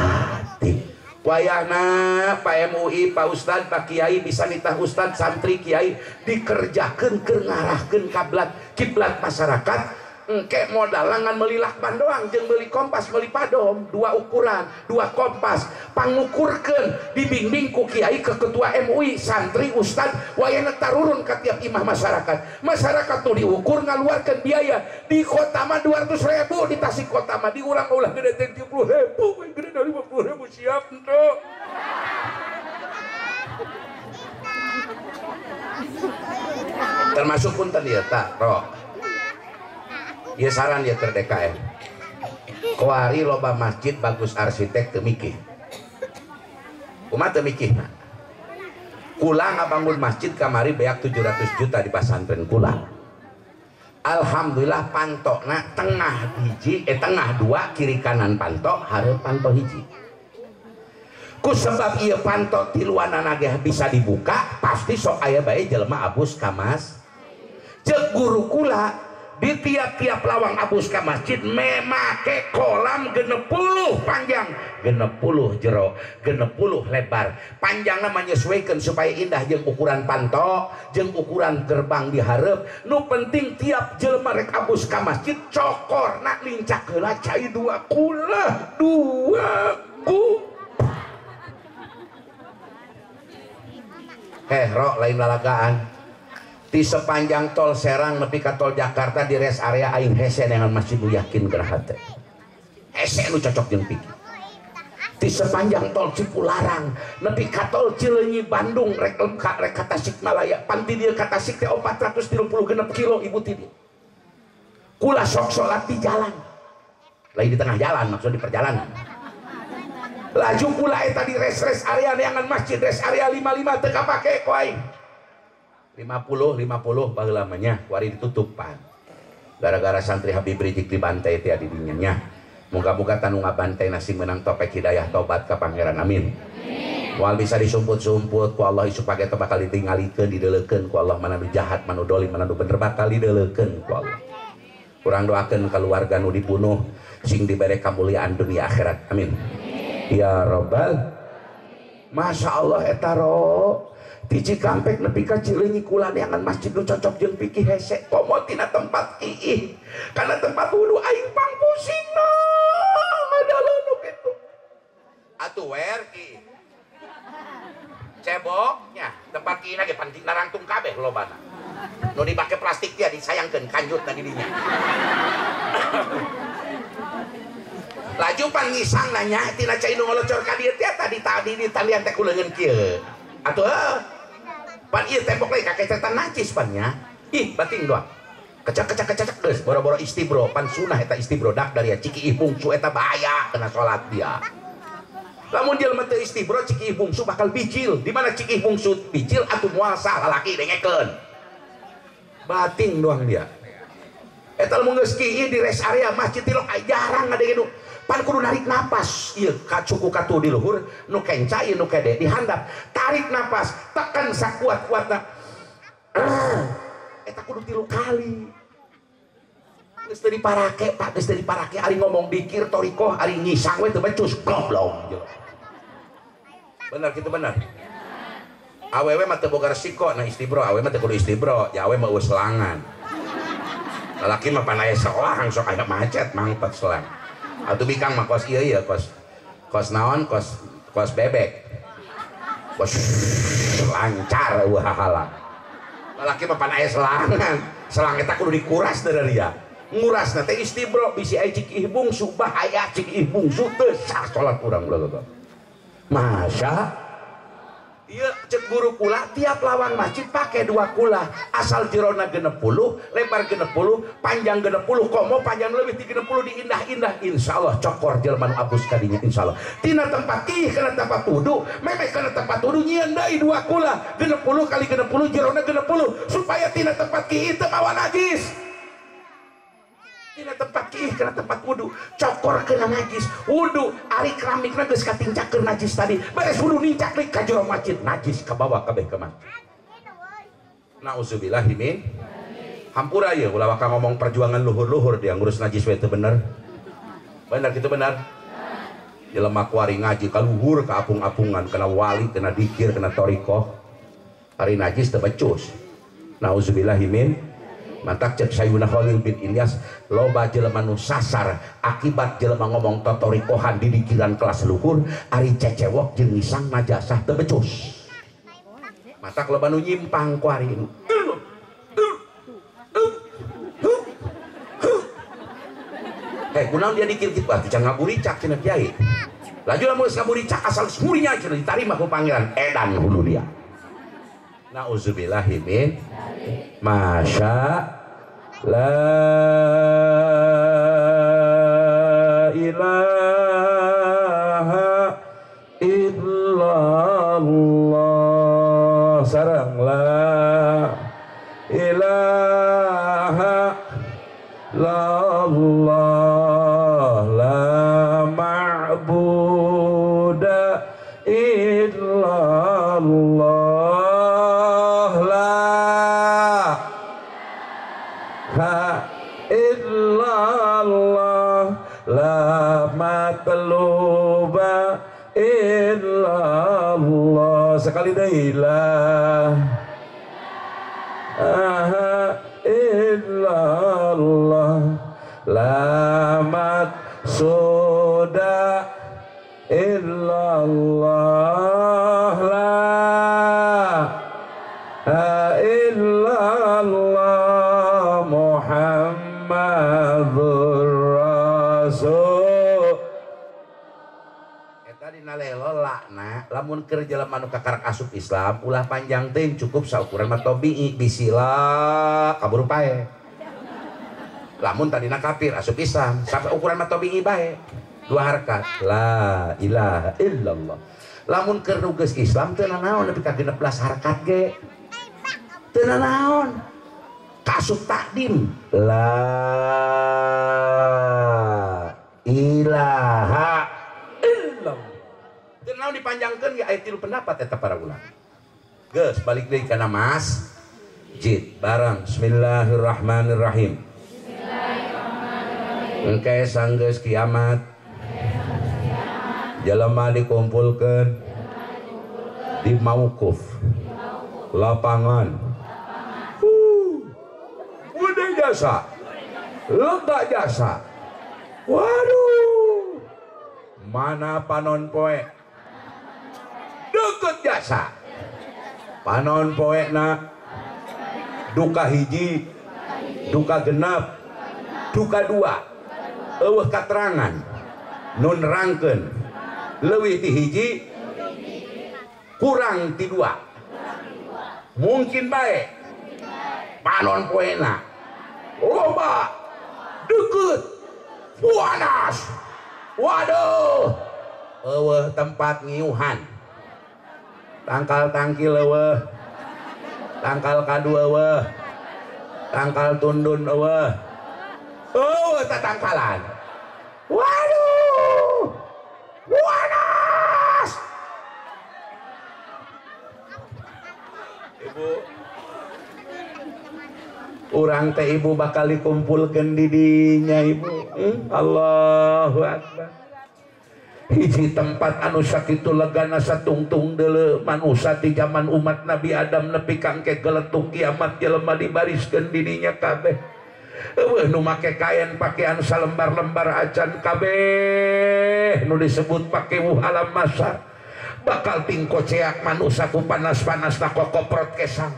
Wayahna Pak MUI, Pak Ustad, Pak Kiai bisa nitah Ustad, santri, Kiai dikerjakeun keur ngarahkeun kiblat kiblat masyarakat. Engke modal ngan meuli lakban doang jeung meuli kompas, meuli padom, dua ukuran, dua kompas, pangukurkeun dibimbing ku kiai ke ketua MUI, santri, ustad, wayahna tarurun ka tiap imah masyarakat. Masyarakat tuh diukur ngaluarkeun biaya. Di kota mah 200.000, di Tasik kota mah diulang-ulang gede teh 30.000, gede 50.000 siap henteu. Termasuk punten ieu ta, Ro. Ya saran ya ke DKM. Kuari loba masjid bagus arsitek teu mikih. Kumaha teu mikihna? Kula ngabangun masjid kamari beak 700 juta di pesantren kula. Alhamdulillah pantokna tengah hiji, tengah dua kiri kanan pantok, hareup panto hiji. Ku sebab ieu pantok tiluanana ge bisa dibuka, pasti sok aya bae jelema abus ka mas. Ceuk guru kula di tiap-tiap lawang abus ka masjid memake kolam 60 panjang, 60 jero, 60 lebar. Panjangna menyesuaikan supaya indah jeung ukuran pantok, jeung ukuran gerbang dihareup. Nu penting tiap jelema rek abus ka masjid cokorna lincak heula cai dua kula, dua ku. Heh, ro lain lalagaan. Di sepanjang tol Serang nepi ka tol Jakarta di rest area aing hese dengan masjid nu yakin geura hate. Hese nu cocok jeung pikir. Di sepanjang tol Cipularang nepi ka tol Cileunyi Bandung rek rek ka Tasikmalaya, panti dieu ka Tasik teh 436 kilo ibu ti dieu. Kula sok salat di jalan. Lain di tengah jalan maksud di perjalanan. Laju kula eta di rest-rest area neangan masjid rest area 55 teu kapake ku aing. 50 baheula mah nya kuari ditutupan. Gara-gara santri Habib Rizik dibantai teh di dinya nya. Moga-moga tanu ngabantai nasi menang topek hidayah tobat ka pangeran amin. Moal bisa disumput-sumput ku Allah isuk pake teh bakal ditingalikeun dideulekeun ku Allah mana nu jahat mana nu dolim mana nu bener bakal dideulekeun ku Allah. Urang doakeun keluarga nu dibunuh sing dibere kamuliaan dunia akhirat amin. Ya robbal. Masya Allah eta ro. Di Cikampek nepi ka Cileunyi kula neangan masjid nu cocok jeung pikih hese komo tina tempat iih kana tempat wudu aing pangpusingna ngadaleun nu kitu atuh wer ki ceboknya tempat ieu ge pan narangtung kabeh lobana nu dipake plastik dia disayangkeun kanjutna di dinya laju pan ngisang nanya tina cai nu ngolocor ka dieu teh tadi tadi di talian teh ku leungeun kieu atuh pan ieu tembok lagi kakecetan najis pan nya. Ih bating doang. Kecak-kecak geus boro-boro istibro pan sunah eta istibro dak dari ciki ih bungsu eta bahaya kena salat dia. Lamun jelema teu istibro ciki ih bungsu bakal bijil. Di mana ciki ih bungsu bijil atuh moal sah lalaki dengekeun. Bating doang dia. Eta lamun geus kieu di rest area masjid tilok jarang ngadenge nu pan kudu narik napas ieu ka cuku katuh di luhur nu kenca ieu nu kede di handap tarik napas tekan sakuat-kuatna eta kudu 3 kali geus teu diparake Pak geus teu diparake ari ngomong dikir torikoh ari ngisang we teu becus goblok bener kitu bener awewe mah teu boga resiko nah istibro awewe mah teu kudu istibro ya awewe mah eueuh selangan lalaki mah pan aya selang sok aya macet mangpat selang atuh bikang mah kos ieu ieu kos kos naon kos kos bebek kos lancar eueuh hahala lalaki mah pan aya selangan selang eta kudu dikuras dari dia ngurasna teh istibro bisi aya cik ih bungsu bahaya cik ih bungsu teu sah salat urang ulah masya ieu cek guru kula tiap lawang masjid pakai dua kula asal jerona 60 lebar 60 panjang 60 komo panjang lebih 30 diindah-indah insyaallah cokor jelema nu abus kadinya insyaallah tina tempat ih kana tempat wudu memeh kana tempat wudu nyieun deui dua kula 60 kali 60 jerona 60 supaya tina tempat kieu teu mawa najis. Ciih kana tempat wudu, cokor kena najis, wudu ari keramikna geus katincakeun najis tadi. Beres wudu nincak deui ka jero masjid, najis kabawa kabeh ka masjid. Nauzubillahi min. Hampura ye ulah waka ngomong perjuangan luhur-luhur dia ngurus najis we teu bener. Bener kitu bener. Jelema kuari ngaji ka luhur ka apung-apungan, kena wali, kena dikir, kena thariqah. Ari najis teu becus. Nauzubillahi min. Mantak cek Sayyidina Khalil bin Ilyas loba jelema nu sasar akibat jelema ngomong totorikohan di dikiran kelas luhur ari cecewok jeung ngisang najasah teu becus. Matak loba nu nyimpang ku ari. Kunaon dia dikir kitu atuh can ngaburicak cenah kiai. Laju lamun geus ngaburicak asal ngurinya cenah ditarima ku pangeran edan hulu dia. Nauzubillahi min. Masya la ilaha illallah sareng la ilaha illallah la ma'buda illallah illallah la matluba illallah sekali deui la ilaha illallah la matsuda illallah la illallah Muhammadur Rasul. Eta dina lelolakna lamun keur jelema nu kakarak asup Islam ulah panjang teuing cukup saukuran mah tobii bisila kaburu pae. Lamun tadina kafir asup Islam sampai ukuran mah tobii bae dua harakat la ilaha illallah. Lamun keur nu geus Islam teu nanaon nepi ka 16 harakat ge teu nanaon. Kasub takdim la ilaha illallah. Teu naon dipanjangkeun ge aya tilu pendapat eta para ulama. Geus balik deui kana masjid bareng bismillahirrahmanirrahim. Bismillahirrahmanirrahim. Engke sanggeus kiamat jelema dikumpulkeun di mauquf lapangan gede jasa, lega jasa. Waduh, mana panon poe deket jasa. Panon poe na duka hiji, duka genap, duka dua. Eueuh katerangan, nun rangkeun, leuwih ti hiji, kurang ti dua. Mungkin bae panon poena loba deket panas. Waduh, eueuh tempat ngiuhan, tangkal tangkil eueuh, tangkal kadu eueuh, tangkal tundun eueuh, eueuh tatangkalan. Waduh, panas. Ibu, urang teh ibu bakal dikumpulkan di dinya ibu. Allahu Akbar. Hiji tempat anu sakitu legana satungtung deuleu manusa ti zaman umat Nabi Adam nepi ka engke geletuk kiamat jelema dibariskeun di dinya kabeh. Eueuh nu make kain pakaian salembar-lembar acan kabeh nu disebut pakewuh alam masa. Bakal tingkoceak manusa ku panas-panasna kokoprot kesang.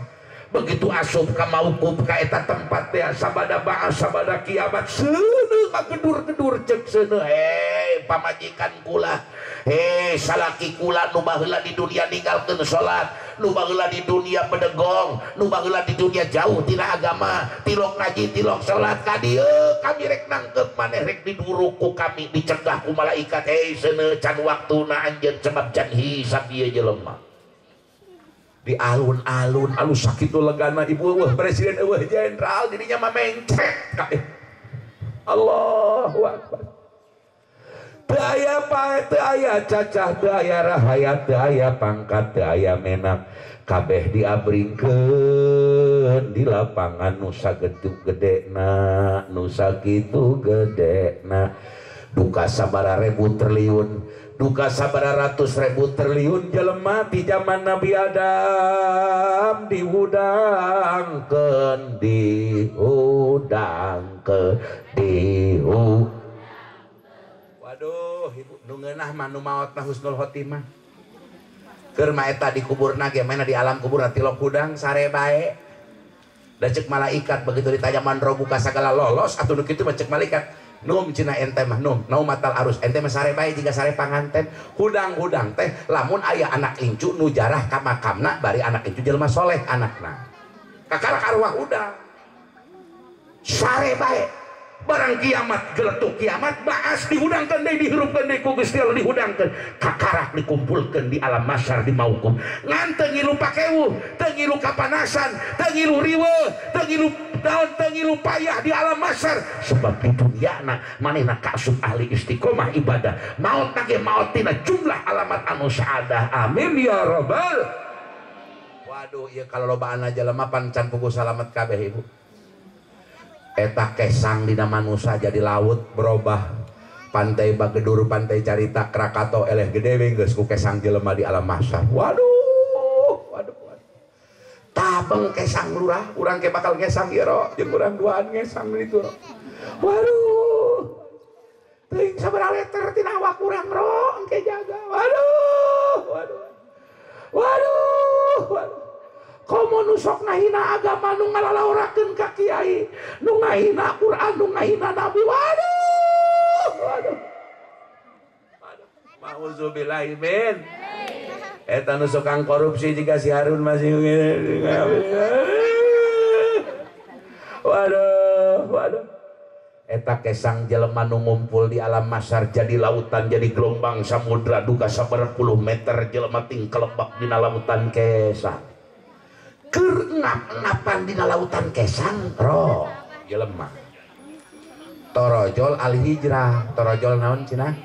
Begitu asup ka mauquf ka eta tempat teh sabada baas sabada kiamat seuneu kagedur-gedur ceuk seuneu hei pamajikan kula, hei salaki kula nu baheula di dunia ninggalkeun salat, nu baheula di dunia pedegong, nu baheula di dunia jauh tina agama, tilok ngaji tilok salat ka dieu kami rek nangkep maneh rek diduruk ku kami dicegah ku malaikat hei seuneu can waktuna anjeun sebab can hisab ieu jelema. Di alun-alun alus sakitu legana ibu eueuh presiden eueuh jenderal dirinya mah mencret kabeh. Allahu akbar. Teu aya pae, teu aya cacah, teu aya rahayat, teu aya pangkat, teu aya menak, kabeh diabringkeun di lapangan nu sagetu gedena, nu sakitu gedena. Duka sabara ribu triliun, duka sabara ratus ribu triliun jelema di zaman Nabi Adam dihudangkeun, dihudangkeun, dihu. Waduh, ibu nu ngeunah mah nu maot mah husnul khotimah. Keur mah eta dikuburna ge mana di alam kubur tilok hudang sare bae. Da ceuk malaikat begitu ditanya man robuka sagala lolos atuh nu kitu mah ceuk malaikat. Num cina ente mah num, naumatal arus ente mah sare bae jiga sare panganten. Hudang-hudang teh lamun aya anak incu nu jarah ka makamna bari anak incu jelema soleh anakna. Kakarak arwah hudang. Sare bae. Barang kiamat geletuk kiamat baas dihudangkeun deui dihirupkeun deui ku Gusti Allah dihudangkeun kakarak dikumpulkeun di alam mahsyar di maukum ngan teu ngilu pakewuh teu ngilu kapanasan teu ngilu riweuh teu ngilu daun teu ngilu payah di alam mahsyar sebab di dunyana manehna kaasup ahli istiqomah ibadah maot ge maot tina jumlah alamat anu saadah amin ya rabbal. Waduh ieu kalolobaan jelema pan can puguh salamet kabeh ibu. Eta kesang dina manusa jadi laut berubah pantai Bagedur pantai Carita Krakato eleh gede we geus ku kesang jelema di alam mahsyar. Waduh waduh waduh tabeng kesang lurah urang ke bakal ngesang ieu ro jeung urang duaan ngesang ditu ro. Waduh teuing sabaraha liter tina awak urang ro engke jaga. Waduh waduh waduh waduh. Komo nu sok ngahina agama nu ngalalaurakeun ka kiai, nu ngahina Quran, nu ngahina nabi. Waduh, waduh. Waduh. Mauzubillahi min. Eta nu sokang korupsi jika si Harun masih waduh, waduh. Eta kesang jelema nu ngumpul di alam mahsyar jadi lautan, jadi gelombang samudra duka sabaraha puluh meter jelema tingkelebak dina lautan kesang. Keur ngap-ngapan dina lautan kesang ro jelema torojol al hijrah torojol naon cenah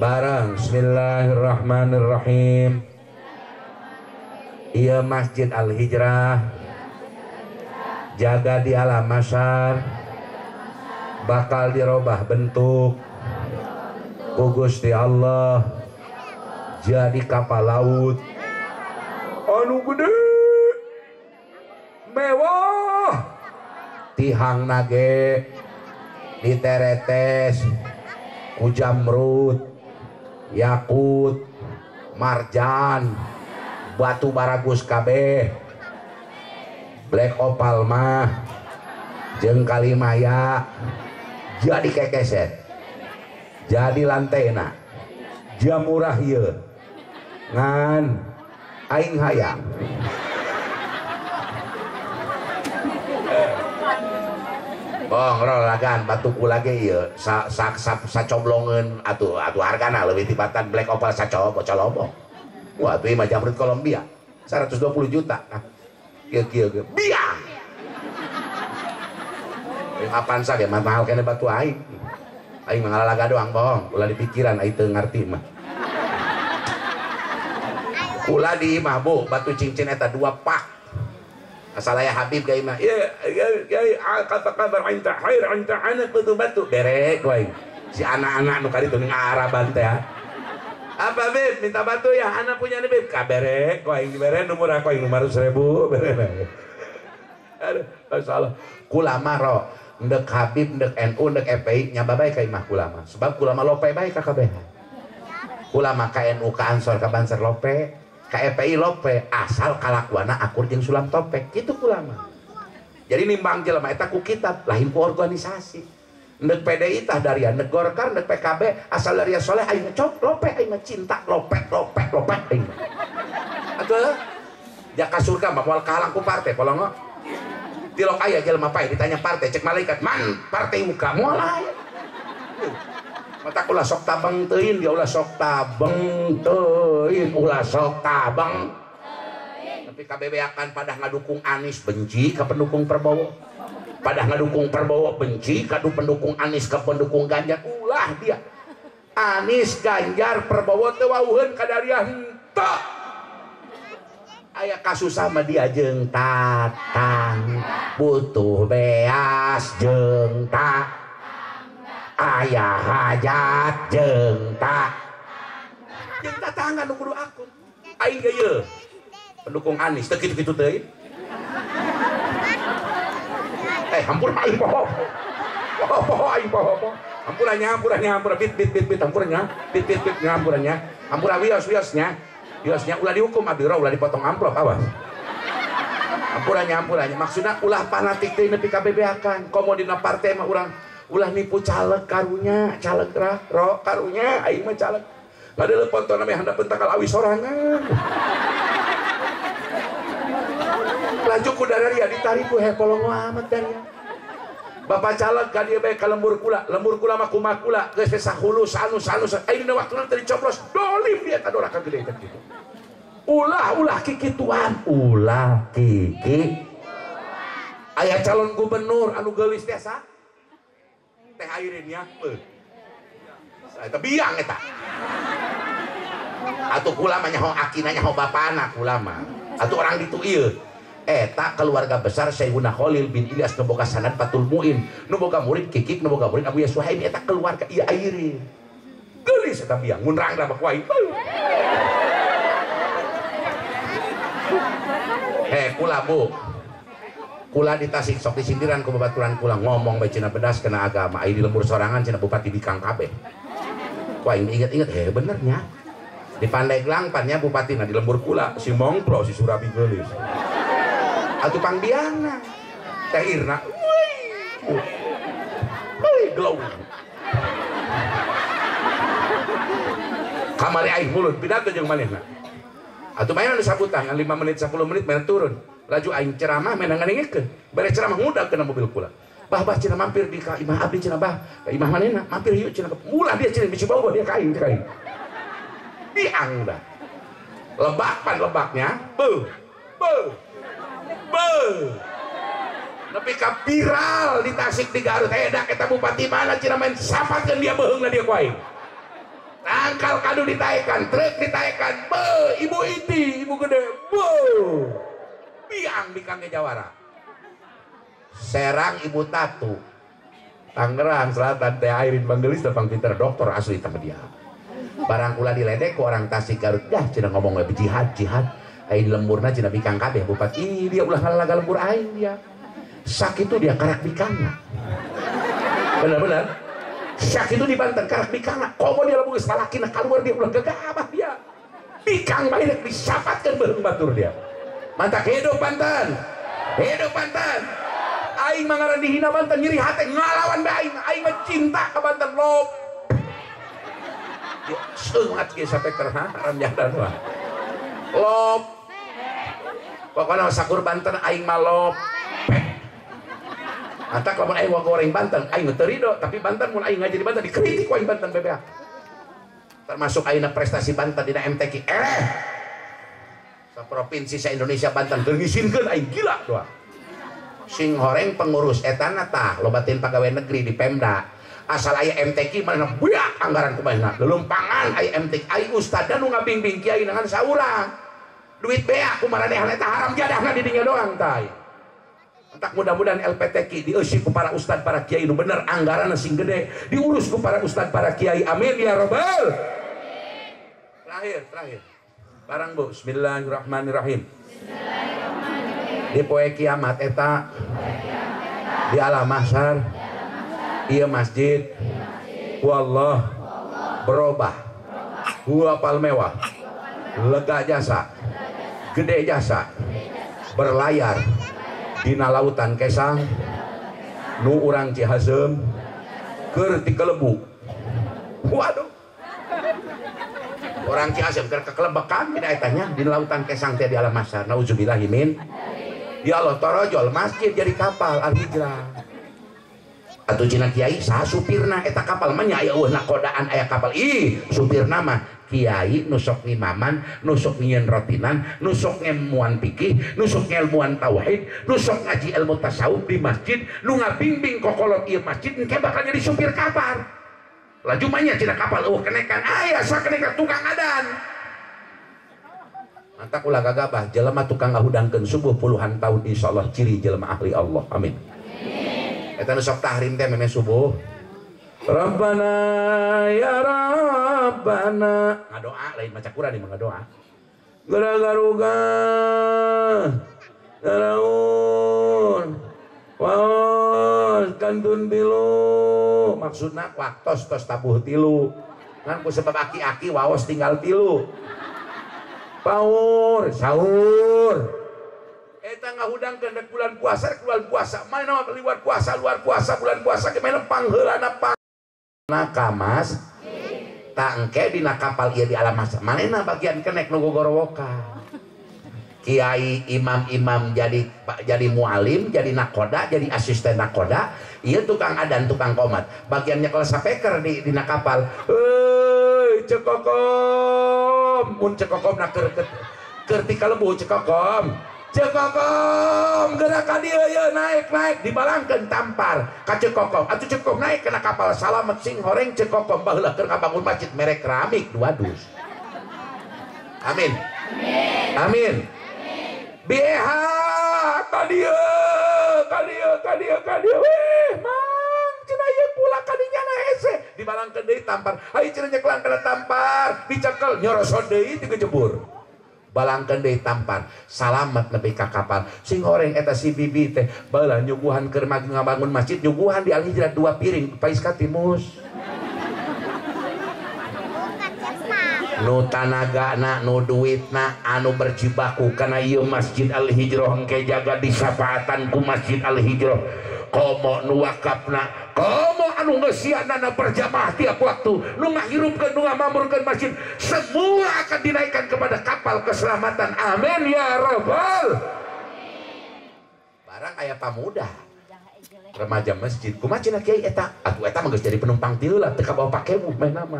bareng bismillahirrahmanirrahim ieu masjid al hijrah jaga di alam mahsyar bakal dirobah bentuk ku Gusti Allah jadi kapal laut anu gede mewah tihang nage diteretes ku jamrut yakut marjan batu baragus kabeh black opal mah jeung kalimaya jadi kekeset jadi lantena jamurah ieu ngan aing hayang. Bong rol lagan batu kula ge ieu sa sa sacoblongeun atuh atuh hargana leuwih tibatan black opal sacobo colobong. Wah atuh mah jamrut Kolombia 120 juta. Nah, kieu kieu ge biang. Jeung Avanza ge mahal keneh batu aing. Aing mah ngalalaga doang bohong, ulah dipikiran aing teu ngarti mah. Kula di imah bu batu cincin eta 2 pak. Asal aya Habib ka imah. Ya ya kata kabar anta khair anta anak batu-batu berek wae. Si anak-anak nu kaditu ning Araban teh. Apa Bib minta batu ya anak punya nih Bib kaberek ku aing dibere nu murah ku aing 500.000 bere. Aduh masalah kula mah ro ndek Habib ndek NU ndek FPI nyaba bae ka imah kula mah sebab kula mah lope bae ka kabehan. Kula mah ka NU ka Ansor ka Banser lope. KFPI lope asal kalakuana akur jeung sulam topek kitu kulama. Jadi nimbang jelema eta ku kitab lain ku organisasi. Ndek PDI tah daria ndek Golkar ndek PKB asal daria soleh aing cop lope aing cinta lope lope lope aing. Atuh jaka surga mah moal kahalang ku partai polongo. Tilok aya jelema pae ditanya partai cek malaikat man partai muka moal aya. Mata ulah sok tabeng teuing dia ulah sok tabeng teuing ulah sok tabeng. Tapi KBB akan pada ngadukung Anies benci ka pendukung Prabowo. Pada ngadukung Prabowo benci, kadu pendukung Anies ke pendukung Ganjar, ulah dia. Anies Ganjar Prabowo teu wauheun ka daria henteu. Aya kasus sama dia jeung tatang, butuh beas jeung tak, aya hajat jeung tak, jeung tatangga nu kudu akur. Aing ge ieu pendukung Anies teu kitu-kitu teuing. Hampura aing poho. Poho aing poho. Hampura nya, hampura nya, hampura bit bit bit bit hampura nya, bit bit bit hampura nya. Hampura wios wios nya. Wiosnya ulah dihukum abdi ulah dipotong amplop awas. Hampura nya, hampura nya. Maksudna ulah fanatik teh nepi ka bebeakan. Komo dina partai mah urang ulah nipu caleg karunya, caleg ro karunya aing mah caleg. Ngadeuleuh pontona meh handapeun takal awi sorangan. Laju ku dararia ditarik ku hepolongo amat daria. Bapak caleg ka dieu bae ka lembur kula, lembur kula mah kumaha kula, geus sahulu sanu sanu ayeuna dina waktuna teu dicoblos, dolim dia ka doraka gede teh kitu. Ulah ulah kikituan, ulah kiki. Aya calon gubernur anu geulis teh sa? Teh Airin nya, beuh. Eta biang eta. Atuh kula mah nyaho akina nyaho bapana kula mah. Atuh orang ditu ieu. Eta keluarga besar Syekhuna Khalil bin Ilyas nu boga sanad Fathul Muin, nu boga murid Kikik, nu boga murid Abu Suhaimi, eta keluarga ieu Airin. Geulis eta biang ngunrang da ku aing. Kula bu. Kula di Tasik sok disindiran ku babaturan kula ngomong bae cenah bedas kena agama, ai di lembur sorangan cenah bupati bikang kabeh. Ku aing inget-inget bener nya. Di Pandeglang pan nya bupatina di lembur kula si Mongpro si Surabi geulis. Atuh pangbiangna Teh Irna wih glow kamari aing mulut pidato jeung manehna atuh mainan disabutan 5 menit 10 menit mainan turun laju aing ceramah mainan ngadengkeun bere ceramah ngudag kana mobil kula bah bah cenah mampir di ka imah abdi cenah bah ka imah manehna mampir yuk cenah mulah dia cenah bisi bawa dia ka aing ka aing biang dah lebak pan lebaknya beuh beuh beuh nepi ka viral di Tasik di Garut edak eta bupati mana cenah main sapakeun dia beuheungna dia ku aing tangkal kadu ditaekan truk ditaekan beuh ibu iti ibu gede beuh biang bikang ge jawara Serang ibu Tatu Tangerang Selatan Teh Airin Banggelis teh pangpinter dokter asli teh dia barang kula diledek ku orang Tasik Garut dah cenah ngomong we jihad jihad aing lemburna cenah bikang kabeh bupati ih dia ulah ngalaga lembur aing dia sakitu dia karak bikangna bener-bener sakitu di Banten karak bikangna komo dia lamun geus lalakina kaluar dia ulah gagabah dia bikang bae rek disapatkeun beuheung batur dia mantak hidup Banten hidup Banten aing mah ngaran dihina Banten nyeri hate ngalawan bae aing aing mah cinta ka Banten lop seungat ge sampe keur haram jalan mah lop pokoknya sakur Banten aing mah lop antak lamun aing goreng Banten aing teu rido tapi Banten mun aing ngaji di Banten dikritik ku aing Banten BBA termasuk ayeuna prestasi Banten dina MTQ sa provinsi sa Indonesia Banten keur ngisinkeun aing gila doa sing horeng pengurus etana tah lobatin pegawai negeri di Pemda asal aya MTQ mana buyak anggaran kumaha lelumpangan aya MTQ ai ustadna nu ngabingbing kiai dengan saurang duit beak kumaranehna eta haram jadahna di dinya doang tah. Entak mudah-mudahan LPTQ dieusi ku para ustad para kiai nu bener anggaranna sing gede diurus ku para ustad para kiai amin ya rabbal. Terakhir terakhir barang bu bismillahirrahmanirrahim. Di poe kiamat eta di alam mahsyar ieu masjid wallah berubah huapal mewah lega jasa gede jasa berlayar dina lautan Kesang nu urang Cihaseum keur ti kelebu waduh orang Cihaseum keur kekelebekan dina eta nya dina lautan Kesang teh di alam mahsyar nauzubillahi min ya Allah torojol masjid jadi kapal al hijrah atuh cina kiai saha supirna eta kapal mah nya aya eueuh nakodaan aya kapal ih supirna mah Kiai nusok ngimaman, nusok nyieun rotinan, nusok ngelmuan fikih, nusok ngelmuan tauhid, nusok ngaji ilmu tasawuf di masjid, nu ngabingbing kokolot ieu masjid engke bakal jadi supir kapal. Laju mah nya cenah kapal eueuh kenekan, aya sakenekan tukang adan. Mantap ulah gagabah jelema tukang ngahudangkeun subuh puluhan tahun insyaallah ciri jelema ahli Allah. Amin. Eta nu sok tahrim teh memeh subuh. Rabbana ya Rabbana ngadoa lain maca Quran ieu mah ngadoa. Gara-garuga garaun waos kantun tilu maksudna waktos tos tabuh tilu ngan ku sebab aki-aki waos tinggal tilu. Paur sahur eta ngahudangkeun rek bulan puasa rek bulan puasa mana luar puasa bulan puasa ge mana pangheulana pang nakamas tak engke dina kapal ieu di alam masa manehna bagian kenek nu gogorowokan kiai imam-imam jadi mualim jadi nakoda jadi asisten nakoda ieu tukang adan tukang komat bagiannya kalau sapeker di dina kapal euy cekokom mun cekokom na keur ti kalebu cekokom cekokom gerak ka dieu ye naik-naik dibalangkeun tampar ka cekokom atuh cekokom naik kana kapal salamet sing horeng cekokom baheula keur ngabangun masjid merek keramik 2 dus. Amin. Amin. BH ka dieu ka dieu ka dieu ka dieu weh mang cenah ieu pula ka dinya na hese dibalangkeun deui tampar hayu cenah nyekelan kana tampar dicekel nyorosot deui ti kejebur balangkeun deui tampar salamet nepi ka kapal sing horeng eta si bibi teh baheula nyuguhan keur ngabangun masjid nyuguhan di Al Hijrah 2 piring pais ka timus nu tanagana nu duitna anu berjibaku kana ieu Masjid Al Hijrah engke jaga disapaatan ku Masjid Al Hijrah komo nu wakafna komo anu ngeusianana berjamaah tiap waktu nu ngahirupkeun nu ngamamurkeun masjid semua akan dinaikkan kepada kapal keselamatan. Amin ya rabbal. Barang aya pamuda remaja masjid kumaha cenah kiai eta atuh eta mah geus jadi penumpang tilu lah teu kabawa pakebu meh nama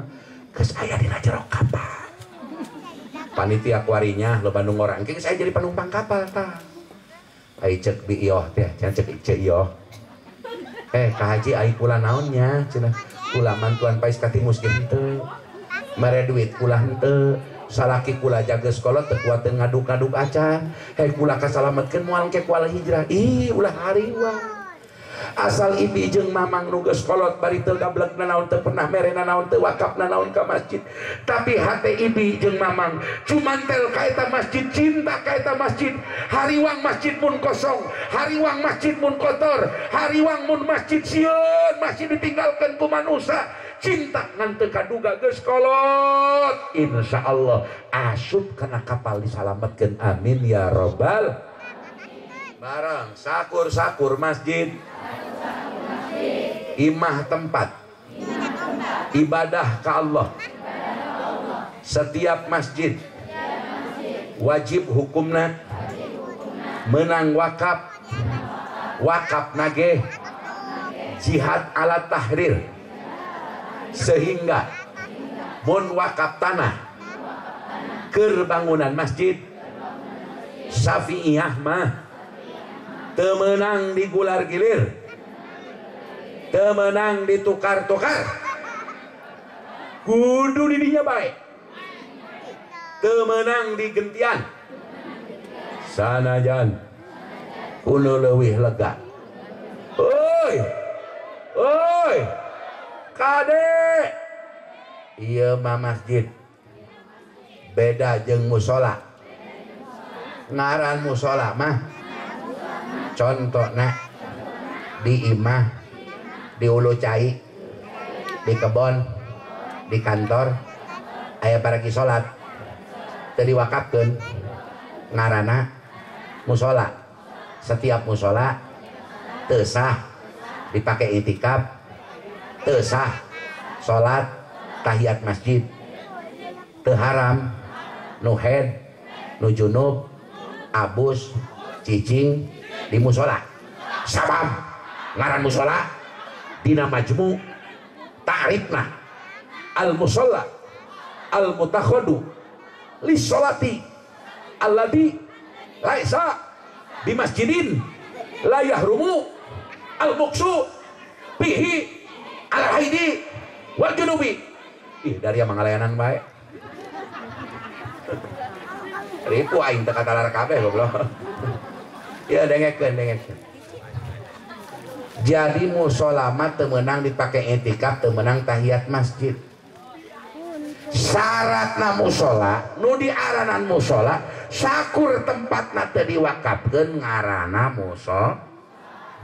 geus aya dina jero kapal. Panitia kuarinya lo Bandung orang engke geus aya jadi penumpang kapal tah. Ai cek bi iyoh teh cenah cek cek iyoh. Ka haji ai kula naonnya cenah kula mantuan pais ka timus ge henteu. Mere duit kula henteu. Salaki kula jaga sekolah teu kuat teu ngaduk-ngaduk acan. Hei kula kasalametkeun moal engke ku Al Hijrah. Ih ulah hariwang. Asal ibi jeung mamang nu geus kolot bari teu gablek nanaon teu pernah mere nanaon teu wakaf nanaon ka masjid tapi hate ibi jeung mamang cumantel ka eta masjid cinta ka eta masjid hariwang masjid mun kosong hariwang masjid mun kotor hariwang mun masjid sieun masjid ditinggalkeun ku manusia cinta ngan teu kaduga geus kolot insyaallah asup kana kapal disalametkeun. Amin ya robbal. Barang sakur-sakur masjid imah tempat ibadah ke Allah. Setiap masjid wajib hukumna menang wakaf wakaf nage jihad ala tahrir sehingga mun wakaf tanah keur bangunan masjid Syafi'iyah mah temenang digular gilir temenang ditukar-tukar kudu didinya baik temenang digentian sanajan kudu leuwih lega. Oi oi kade ieu mah masjid beda jeung musola ngaran musola mah contohna di imah di ulu cai di kebon di kantor aya paragi salat teu diwakafkeun ngaranna musola. Setiap musola teu sah dipake itikaf teu sah salat tahiyat masjid teu haram nu haid nu junub abus cicing di musola sabab ngaran musola dina majmu ta'rifna al musola Al mutakhadu li sholati alladhi laisa di masjidin la yahrumu al muksu bihi al haidi wal junubi. Ih, dari yang mangalayanan bae. Ripu aing teu katalar kabeh goblok. Ya dengekeun dengekeun. Jadi musola mah teu meunang dipake i'tikaf, teu meunang tahiyat masjid. Syaratna musola, nu diaranan musola, sakur tempatna teu diwakafkeun ngaranna musola.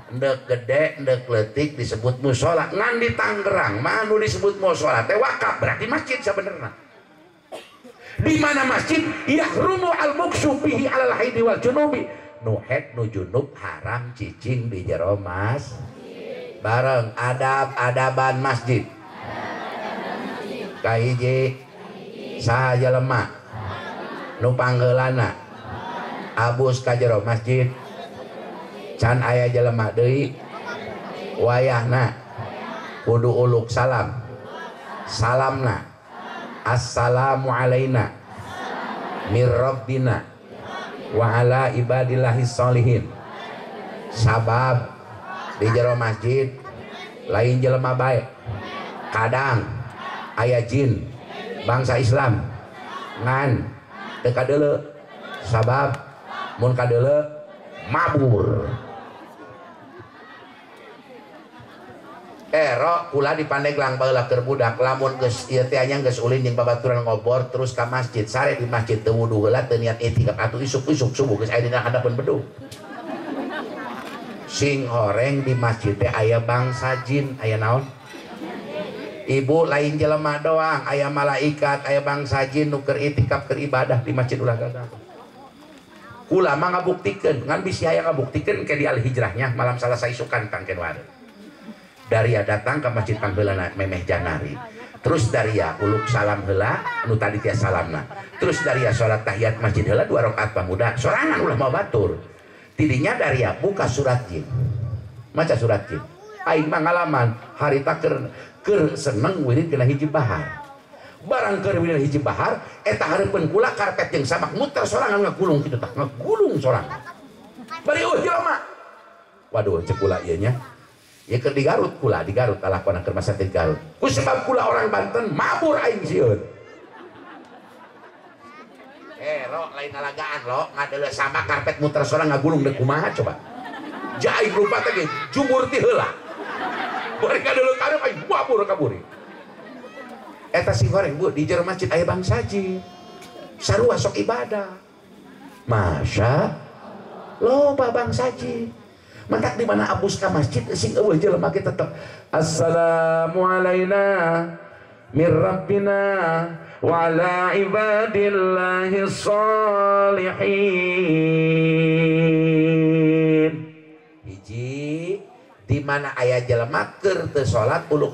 Ndek gede, ndek leutik disebut musola. Ngan di Tangerang mah nu disebut musola teh wakaf, berarti masjid sebenarnya. Di mana masjid yahrumu al muksu bihi alal haidi wal junubi. Nu haid nu junub haram cicing di jero mas. Bareng adab-adaban masjid. Kahiji saha jelema nu panggeulana abus ka jero masjid can aya jelema deui wayahna kudu uluk salam salamna assalamu alaina mir rabbina wa ala ibadillahis sholihin. Sabab di jero masjid lain jelema bae, kadang aya jin bangsa Islam ngan teu kadeuleu, sabab mun kadeuleu mabur. Ero kula di Pandeglang baheula keur budak, lamun geus ieu teh nya geus ulin jeung babaturan ngobor terus ka masjid, sare di masjid teu wudu heula teu niat itikaf atuh isuk-isuk subuh geus aya dina hadapeun bedug. Sing horeng di masjid teh aya bangsa jin, aya naon? Ibu lain jelema doang, aya malaikat, aya bangsa jin nu keur itikaf keur ibadah di masjid ulah gagal. Kula mah ngabuktikeun, ngan bisi aya ngabuktikeun ke di al hijrahnya malam Salasa isukan tangken wae. Daria datang ke masjid pangheulana memeh janari. Terus daria uluk salam heula nu tadi tia salamna. Terus daria salat tahiyat masjid heula 2 rakaat pamuda. Sorangan ulah mau batur. Tidinya daria buka surat jin. Maca surat jin. Aing mah ngalaman harita keur seneng wirid kena hiji bahar. Barang keur wirid hiji bahar eta hareupeun kula karpet jeung samak muter sorangan ngagulung kitu tah, ngagulung sorangan. Bari eueuh jelema. Waduh cek kula ieu nya. Ya keur di Garut kula, di Garut kalakona keur masa di Garut. Ku sebab kula orang Banten mabur aing sieun. Ro lain alagaan lo ngadeuleu sama karpet muter sorang ngagulung deuk kumaha coba. Jaing rupa teh jumur ti heula. Bari ngadeuleu karep aing mabur kaburi. Eta sing goreng Bu di jero masjid aya bangsa jin. Sarua sok ibadah. Masya loba bangsa jin. Mantak di mana abus ka masjid sing eueuh jelema ge tetep assalamu alaina mir rabbina wa ala ibadillahi sholihin. Hiji di mana aya jelema keur teu salat uluk